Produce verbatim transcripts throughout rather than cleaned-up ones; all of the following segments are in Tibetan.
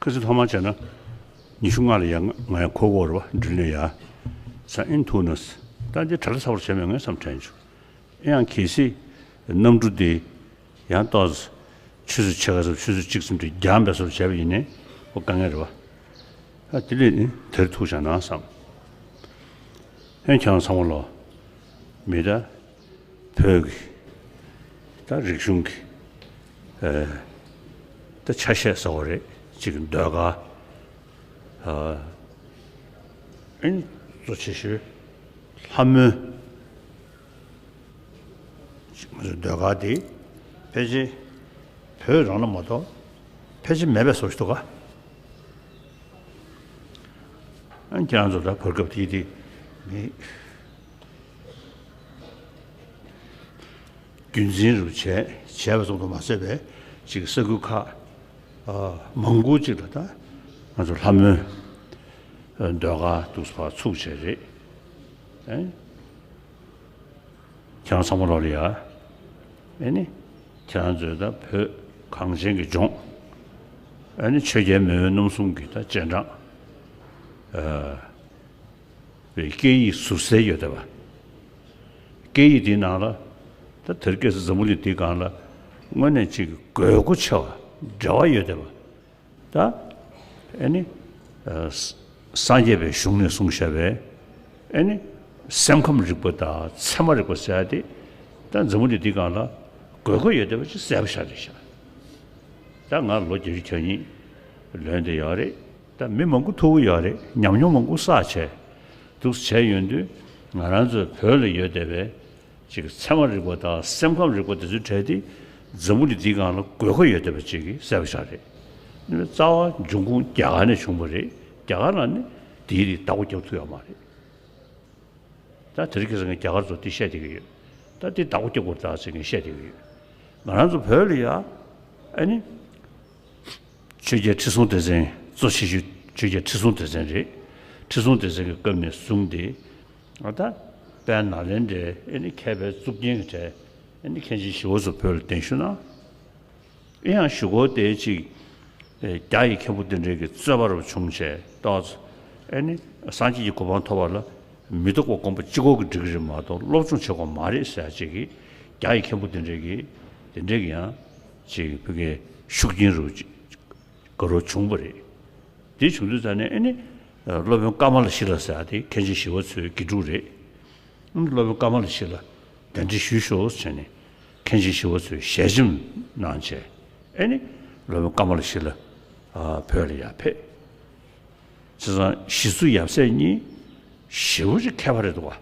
ཁ་སང་ཐོག་མར་བྱས་ན། ཉི་ཤུ་ལྔ་ལ་ཡང་ང་ཡང་གོ་གོ་རེད་བ། འགྲུལ་ནས་ཡ། ས་ཨིན་ཐུག་ན། ད་འདི་གྲ་ལ་ཚ་བོར་བྱས་མེད་ངས་བསམ་དྲན་བྱུང་། ཨེ་ཡང་གལ་སྲིད་གནམ་གྲུ་འདི་ཡང་ཏོག་ཙམ་ཆུ་ཚོད་ཕྱེད་ཀ་ཙམ་ཆུ་ཚོད་གཅིག་ཙམ་དུ་རྒྱང་འབད་སོར་བྱས་པ་ཡིན་ནའི་ཨོ་དཀའ་ངལ་རེད་བ། ཨ་དེ་ལས་ནི་དེར་ཐུག་བཞག་ན་བསམ། ཨེ་ཁྱེད་རང་ཚང་མ་ལོ། མི་ད། བོད་ཀྱི་ད་རིག་གཞུང་གི་ཨེ་ད་ཆ་ཤས་ཟེར་བ་རེད། གཅིག་གི་ཟློས་གར་ཨ་ཨིན་གཙོ་ཆེ་ཤོས་ལྷ་མོའི་ཟློས་གར་དེ་ཕལ་ཆེར་བོད་རང་ལ་མ་གཏོགས་ཕལ་ཆེར་མེད་པའི་བཟོ་ཞིག་འདུག་ག་ཨ་ཁྱེད་རང་ཚོ་ད་བར་སྐབས་དེ་དེ་མི། རྒྱུན་འཛིན་རུ་བྱས་བྱས་པ་ཙམ་དུ་མ་ཟད་པའི་ཅིག་ས་ཁུལ་ཁག་ཨ་མང་པོ་ཅིག་ལ་ད་ང་ཚོ་ལྷ་མོའི་ཨ་ཟློས་གར་འདུག་སེ་ཕར་ཚུགས་བྱས་རེད། ཨེ་ཁྱེད་རང་ཚང་མ་ལོག་ལ་ཡ། ཨེ་ནི་ཁྱེད་རང་ཚོའི་ད་བོད་གངས་ཅན་གྱི་ལྗོངས། ཨེ་ནི་ཆོས་རྒྱལ་མེས་དབོན་རྣམ་གསུམ་གྱི་ད་རྗེས་འབྲང་ཨ། བའི་སྐད་ཡིག་ཟུར་གསལ་ཡོད་བསྡད་པ། སྐད་ཡིག་འདིའི་ནང་ལ་ད་དེར་སྐད་ཟེར་འཛམ་བུ་གླིང་འདིའི་སྒང་ལ་དངོས་གནས་ཅིག་དགོས་མཁོ་ཆེ་བ་འབྲེལ་བ་ཡོད་བསྡད་པ། ད་ཨེ་ནི་ཨ་སངས་རྒྱས་པའི་གཞུང་ནས་གསུངས་བཞག་པའི་ཨེ་ནི་སེམས་ཁམས་རིག་པ་དང་ཚད་མ་རིག་པ་ཟེར་ཡ་དེ་ད་འཛམ་བུ་གླིང་འདིའི་སྒང་ལ་དགོས་མཁོ་ཡོད་བསྡད་པ་ཅིག་གསལ་པོ་ཤར་རེད་ཤག་ད་ང་ལོ་བརྒྱད་ཅུ་གྱ་གཉིས་ལོན་བསྡད་ཡོད་རེད། ད་མི་མང་པོ་ཐུག་གི་ཡོད་རེད། ཉམས་མྱོང་མང་པོ་བསགས་བྱས་འདུག་བྱས་ཡོང་དུས་ང་རང་ཚོའི་བོད་ལ་ཡོད་བསྡད་པའི་ཅིག་ཚད་མ་རིག་པ་དང་སེམས་ཁམས་རིག་པ་དེ་ཚོའི་གྲས་དེ་འཛམ་བུ་གླིང་འདིའི་སྒང་ལ་དགོས་མཁོ་ཡོད་བསྡད་པ་ཅིག་གི་གསལ་པོ་ཤར་རེད། ནི་རྩ་བ་འབྱུང་ཁུངས་རྒྱ་གར་ནས་བྱུང་བ་རེད། རྒྱ་གར་ལ་ནི་དེའི་རིགས་བདག་པོ་རྒྱབ་ཐུབ་ཡོད་མ་རེད། ད་དེ་རིང་ཁ་སང་ངས་རྒྱ་གར་ཚོ་འདི་བཤད་བསྡད་ཀྱི་ཡོད། ད་འདི་བདག་པོ་རྒྱག་དགོས་རེད་ད་ཟེར་ངས་བཤད་བསྡད་ཀྱི་ཡོད། ང་རང་ཚོ་བོད་ལ་ཡ། ཨ་ནི། ཆོས་རྒྱལ་ཁྲི་སྲོང་ལྡེ་བཙན་གཙོ་ཆེ་ཤོས་ཆོས་རྒྱལ་ཁྲི་སྲོང་ལྡེ་བཙན་རེད། ཁྲི་སྲོང་ལྡེ་བཙན་གྱི་སྐབས་ནས་བཟུང་སྟེ། ཨ་ད། དཔལ་ནཱ་ལེནྡྲའི་ཨ་ནི་མཁས་པའི་གཙུག་རྒྱན་གྱི་གྲས་ཨ་ནི་མཁན་ཆེན་ཞི་བ་འཚོ་བོད་ལ་གདན་ཞུ་གནང་། ཨེ་ཡང་ཞུ་སྒོ་དེ་ཅིག་ཨེ་རྒྱ་ཡི་མཁན་པོ་དེ་འདྲས་ཀྱི་རྩོད་པ་རུ་བྱུང་བྱས་ཏོག་ཙམ་ཨེ་ནི་སངས་རྒྱས་ཀྱི་གོ་འཕང་ཐོབ་པ་ལ་མི་ལྡོག་པ་སྒོམ་པ་གཅིག་པོ་གིས་འགྲིག་གི་རེད་མ་གཏོགས་སློབ་སྦྱོང་བྱེད་དགོས་མ་རེད་ཟེར་ཅིག་གིས་རྒྱ་ཡི་མཁན་པོ་དེ་འདྲས་ཀྱི་དེ་འདྲས་ཀྱི་ཡང་ཅིག་ཕ་གིའི་ཤུགས་རྐྱེན་རུ་ཅིག་དགའ་རབ་བྱུང་བ་རེད། དེ་བྱུང་དུས་ཙ་ནས་ཨེ་ནི་སློབ་དཔོན་ཀ་མ་ལ་ཤཱི་ལ་ཟེར་ཡ་དེ་མཁན་ཆེན་ཞི་བ་འཚོའི་དགེ་ཕྲུག་རེད། སློབ་དཔོན་ཀ་མ་ལ་ཤཱི་ལ་གདན་འདྲེན་ཞུས་ཤོག་ཟེར་ནས་མཁན་ཆེན་ཞི་བ་འཚོས་ཞལ་ཆེམས་གནང་བྱས། ཨེ་ནི་སློབ་དཔོན་ཀ་མ་ལ་ཤཱི་ལ་ཨ་བོད་ལ་ཡར་ཕེབས། བྱས་ཙང་ཞི་འཚོ་ཡབ་སྲས་གཉིས་ཞེ་པོ་ཅིག་མཁས་པ་རེད་འདུག་ག་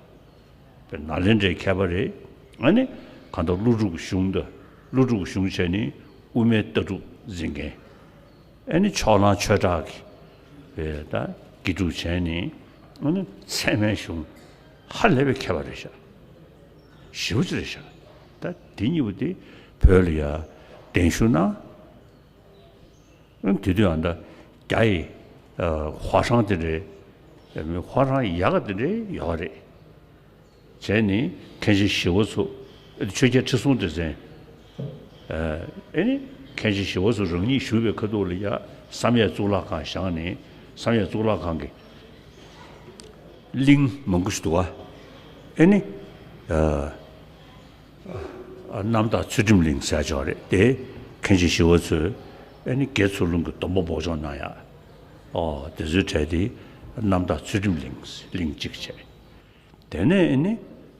དཔེར་ན་ནཱ་ལེནྡྲའི་མཁས་པ་རེད། ཨ་ནི་གང་ལྟར་ཀླུ་སྒྲུབ་ཀྱི་གཞུང་དང་ཀླུ་སྒྲུབ་ཀྱི་གཞུང་བྱས་ནས་དབུ་མའི་ལྟ་གྲུབ་འཛིན་མཁན། ཨ་ནི་ཕྱོགས་གླང་ཆོས་གྲགས་ཀྱི་ཨེ་ད་དགེ་ཕྲུག་བྱས་ནས་ཨ་ནི་ཚད་མའི་གཞུང་ཧ་ལས་པའི་མཁས་པ་རེད་ཤག་ཞེ་པོ་ཅིག་རེད་ཤག་ད་དེ་གཉིས་པོ་དེ་བོད་ལ་ཡ་གདན་ཞུ་གནང་། ཨ་ནི་དེ་དུས་ཨ་ད་རྒྱ་ཡི་ཨ་ཧྭ་ཤང་དེ་འདྲའི་ཧྭ་ཤང་ཡག་ག་དེ་འདྲའི་ཡོད་རེད། བྱས་ནས་མཁན་ཆེན་ཞི་བ་འཚོ། ཆོས་རྒྱལ་ཁྲི་སྲོང་ལྡེ་བཙན། ཨ་ནི་མཁན་ཆེན་ཞི་བ་འཚོ་རང་ཉིད་བཞུགས་པའི་ཁ་ཐུག་ལ་ཡ་བསམ་ཡས་གཙུག་ལག་ཁང་བཞེངས་ནས་བསམ་ཡས་གཙུག་ལག་ཁང་གི་གླིང་མང་པོ་ཞིག་འདུག་ག་ཨ་ནི་ཨ་རྣམ་དག་ཚུལ་ཁྲིམས་གླིང་ཟེར་ཡ་ཅིག་ཡོད་རེད་དེ། མཁན་ཆེན་ཞི་བ་འཚོས་ཨ་ནི་དགེ་ཚུལ་སློང་གི་སྡོམ་པ་འབོགས་ཆོག་གནང་ཡ། ཨོ་དེ་ཚོའི་གྲས་དེ་རྣམ་དག་ཚུལ་ཁྲིམས་གླིང་གླིང་གཅིག་བྱས། དེ་ནས་ཨ་ནི་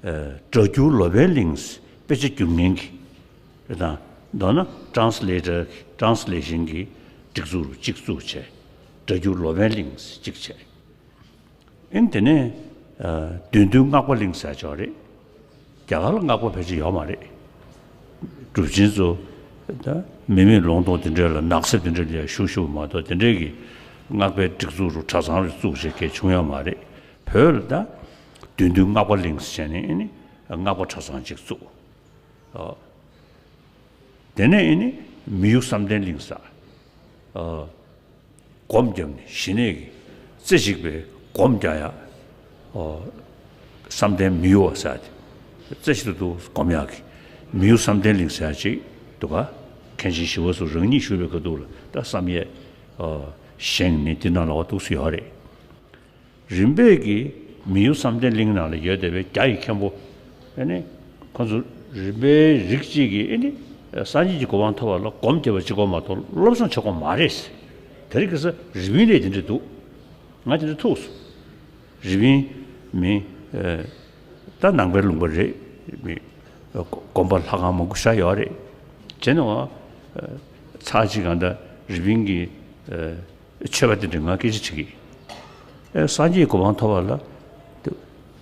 ཨ་སྒྲ་སྒྱུར་ལོ་པཎ་གླིང་དཔེ་ཆ་སྒྱུར་མཁན་གྱི་རེད་དང་མདོར་ན་translator translation་གྱི་སྒྲིག་འཛུགས་རུ་གཅིག་བཙུགས་བྱས། སྒྲ་སྒྱུར་ལོ་པཎ་གླིང་གཅིག་བྱས། ཨིན་དེ་ནས་ཨ་བདུད་འདུལ་སྔགས་པ་གླིང་ཟེར་ཅིག་ཡོད་རེད། རྒྱ་གར་ལ་སྔགས་པ་ཕལ་ཆེར་ཡོད་མ་རེད། གྲུབ་ཆེན་ཚོ་ད་མི་མེད་ལུང་སྟོང་དེ་འདྲ་ལ་ནགས་གསེབ་དེ་འདྲ་ལ་ཡ་བཞུགས་བཞུགས་མ་གཏོགས་དེ་འདྲའི་གི་སྔགས་པའི་སྒྲིག་འཛུགས་རུ་གྲྭ་ཚང་རུ་བཙུགས་བྱས་མཁན་བྱུང་ཡོད་མ་རེད། བོད་ལ་ད་བདུད་འདུལ་སྔགས་པ་གླིང་ཟེར་བྱས་ནས་ཨ་ནི་སྔགས་པ་གྲྭ་ཚང་ཅིག་བཙུགས། ཨ། དེ་ནས་ཨེ་ནི་མི་གཡོ་བསམ་གཏན་གླིང་ཟེར། ཨ། སྒོམ་བརྒྱབ་ནས་ཞི་གནས་ཀྱི་རྩེ་གཅིག་པའི་སྒོམ་རྒྱག་ཡ། ཨ། བསམ་གཏན་མི་གཡོ་བ་ཟེར་ཏེ། རྩེ་གཅིག་ཏུ་སྒོམ་ཡག་གི་མི་གཡོ་བསམ་གཏན་གླིང་ཟེར་ཅིག་འདུག་ག་མཁན་ཆེན་ཞི་བ་འཚོ་རང་ཉིད་བཞུགས་པའི་ཁ་ཐུག་ལ་ད་བསམ་ཡས། ཨ། བཞེངས་ནས་འདི་ནང་ལ་འོ་འདུག་སེ་ཡོད་རེད། རིམ་པས་ཀྱི་མི་གཡོ་བསམ་གཏན་གླིང་ནང་ལ་ཡོད་བསྡད་པའི་རྒྱ་ཡི་མཁན་པོ། ཨེ་ནི། ཁོ་ཚོ་རིམ་པའི་རིགས་གཅིག་གིས་ཨེ་ནི། སངས་རྒྱས་ཀྱི་གོ་འཕང་ཐོབ་པ་ལ་སྒོམ་བརྒྱབ་པ་གཅིག་པོ་མ་གཏོགས་སློབ་སྦྱོང་བྱེད་དགོས་མ་རེད། དེ་རིང་ཁ་སང་རི་པིན་ལས་དེ་འདྲ་འདུག་ང་དེ་འདྲ་ཐུག་སོང་། རི་པིན་མི། ད་ནང་པའི་ལུང་པ་རེད། མི། དགོན་པ་ལྷ་ཁང་མང་པོ་ཞེ་དྲག་ཡོད་རེད། བྱས་ནའང་། ཚར་གཅིག་གང་ལྟར་རི་པིན་གྱི། ཆོས་པ་དེ་འདྲས་ང་སྐད་ཆ་དྲིས་ཀྱི། ཨེ། སངས་རྒྱས་ཀྱི་གོ་འཕང་ཐོབ་པ་ལ། དེ།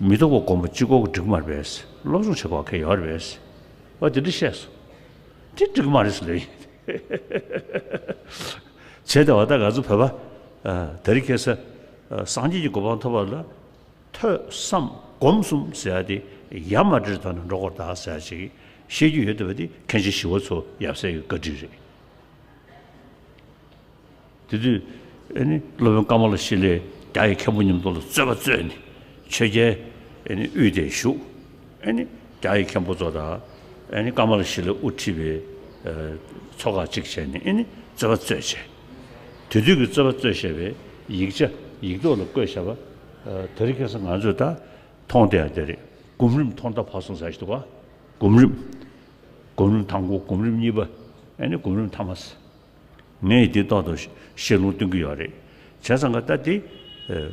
མི་ཐོག་པ་སྒོམ་པ་གཅིག་པོ་འགྲིག་མ་རེད་པས། སློབ་སྦྱོང་བྱེད་དགོས་གལ་ཡོད་རེད་པས། ཨ། དེ་འདྲ་བཤད་སོང་། དེ་འགྲིག་མ་རེད་ཟེར་ལབ་ཡིན། བྱས་ཙང་ད་ང་ཚོ་བོད་པ། ཨ། དེ་རིང་ཁ་སང་། ཨ། སངས་རྒྱས་ཀྱི་གོ་འཕང་ཐོབ་པ་ལ། ཐོས་བསམ་སྒོམ་གསུམ་ཟེར་ཡ་དེ་ཡ་མ་བྲལ་ཐོག་ནས་འགྲོ་དགོས་རེད་ད་ཟེར་ཡ་ཅིག་བཤད་རྒྱུ་ཡོད་བསྡད་པ་དེ་མཁན་ཆེན་ཞི་བ་འཚོ་ཡབ་སྲས་ཀྱི་བཀའ་དྲིན་རེད། དེ་དུས་ཨེ་ནི་སློབ་དཔོན་ཀ་མ་ལ་ཤཱི་ལས་རྒྱ་ཡི་མཁན་པོ་མཉམ་དུ་ལ་རྩོད་པ་རྩོད་ནས་ཆོས་རྒྱལ་ཨེ་ནི་དབུས་དེར་བཞུགས། ཨེ་ནི་རྒྱ་ཡི་མཁན་པོ་ཚོ་དང་ཨེ་ནི་ཀ་མ་ལ་ཤཱི་ལས་དབུ་ཁྲིད་པའི་ཨ་ཚོགས་ཁག་ཅིག་བྱས་ནས་ཨེ་ནི་རྩོད་པ་རྩོད་བྱས། དེ་དུས་ཀྱི་རྩོད་པ་རྩོད་བྱས་པའི་ཡིག་ཆ་ཡིག་ཐོག་ལ་བཀོད་བཞག་པ། ཨ། དེ་རིང་ཁ་སང་ང་ཚོས་ད་མཐོང་བསྡད་ཡ་དེ་རེད། སྒོམ་རིམ་ཐོག་མཐའ་བར་གསུམ་ཟེར་ཞིག་འདུག་ག་སྒོམ་རིམ། སྒོམ་རིམ་དང་པོ། སྒོམ་རིམ་གཉིས་པ། ཨེ་ནི་སྒོམ་རིམ་ཐ་མ་ཟེར། ངས་འདི་ཐོག་ཏུ་བཤད་ལུང་སྟོན་གྱི་ཡོད་རེད། བྱས་ཙང་ཀ་ད་འདི། ཨ།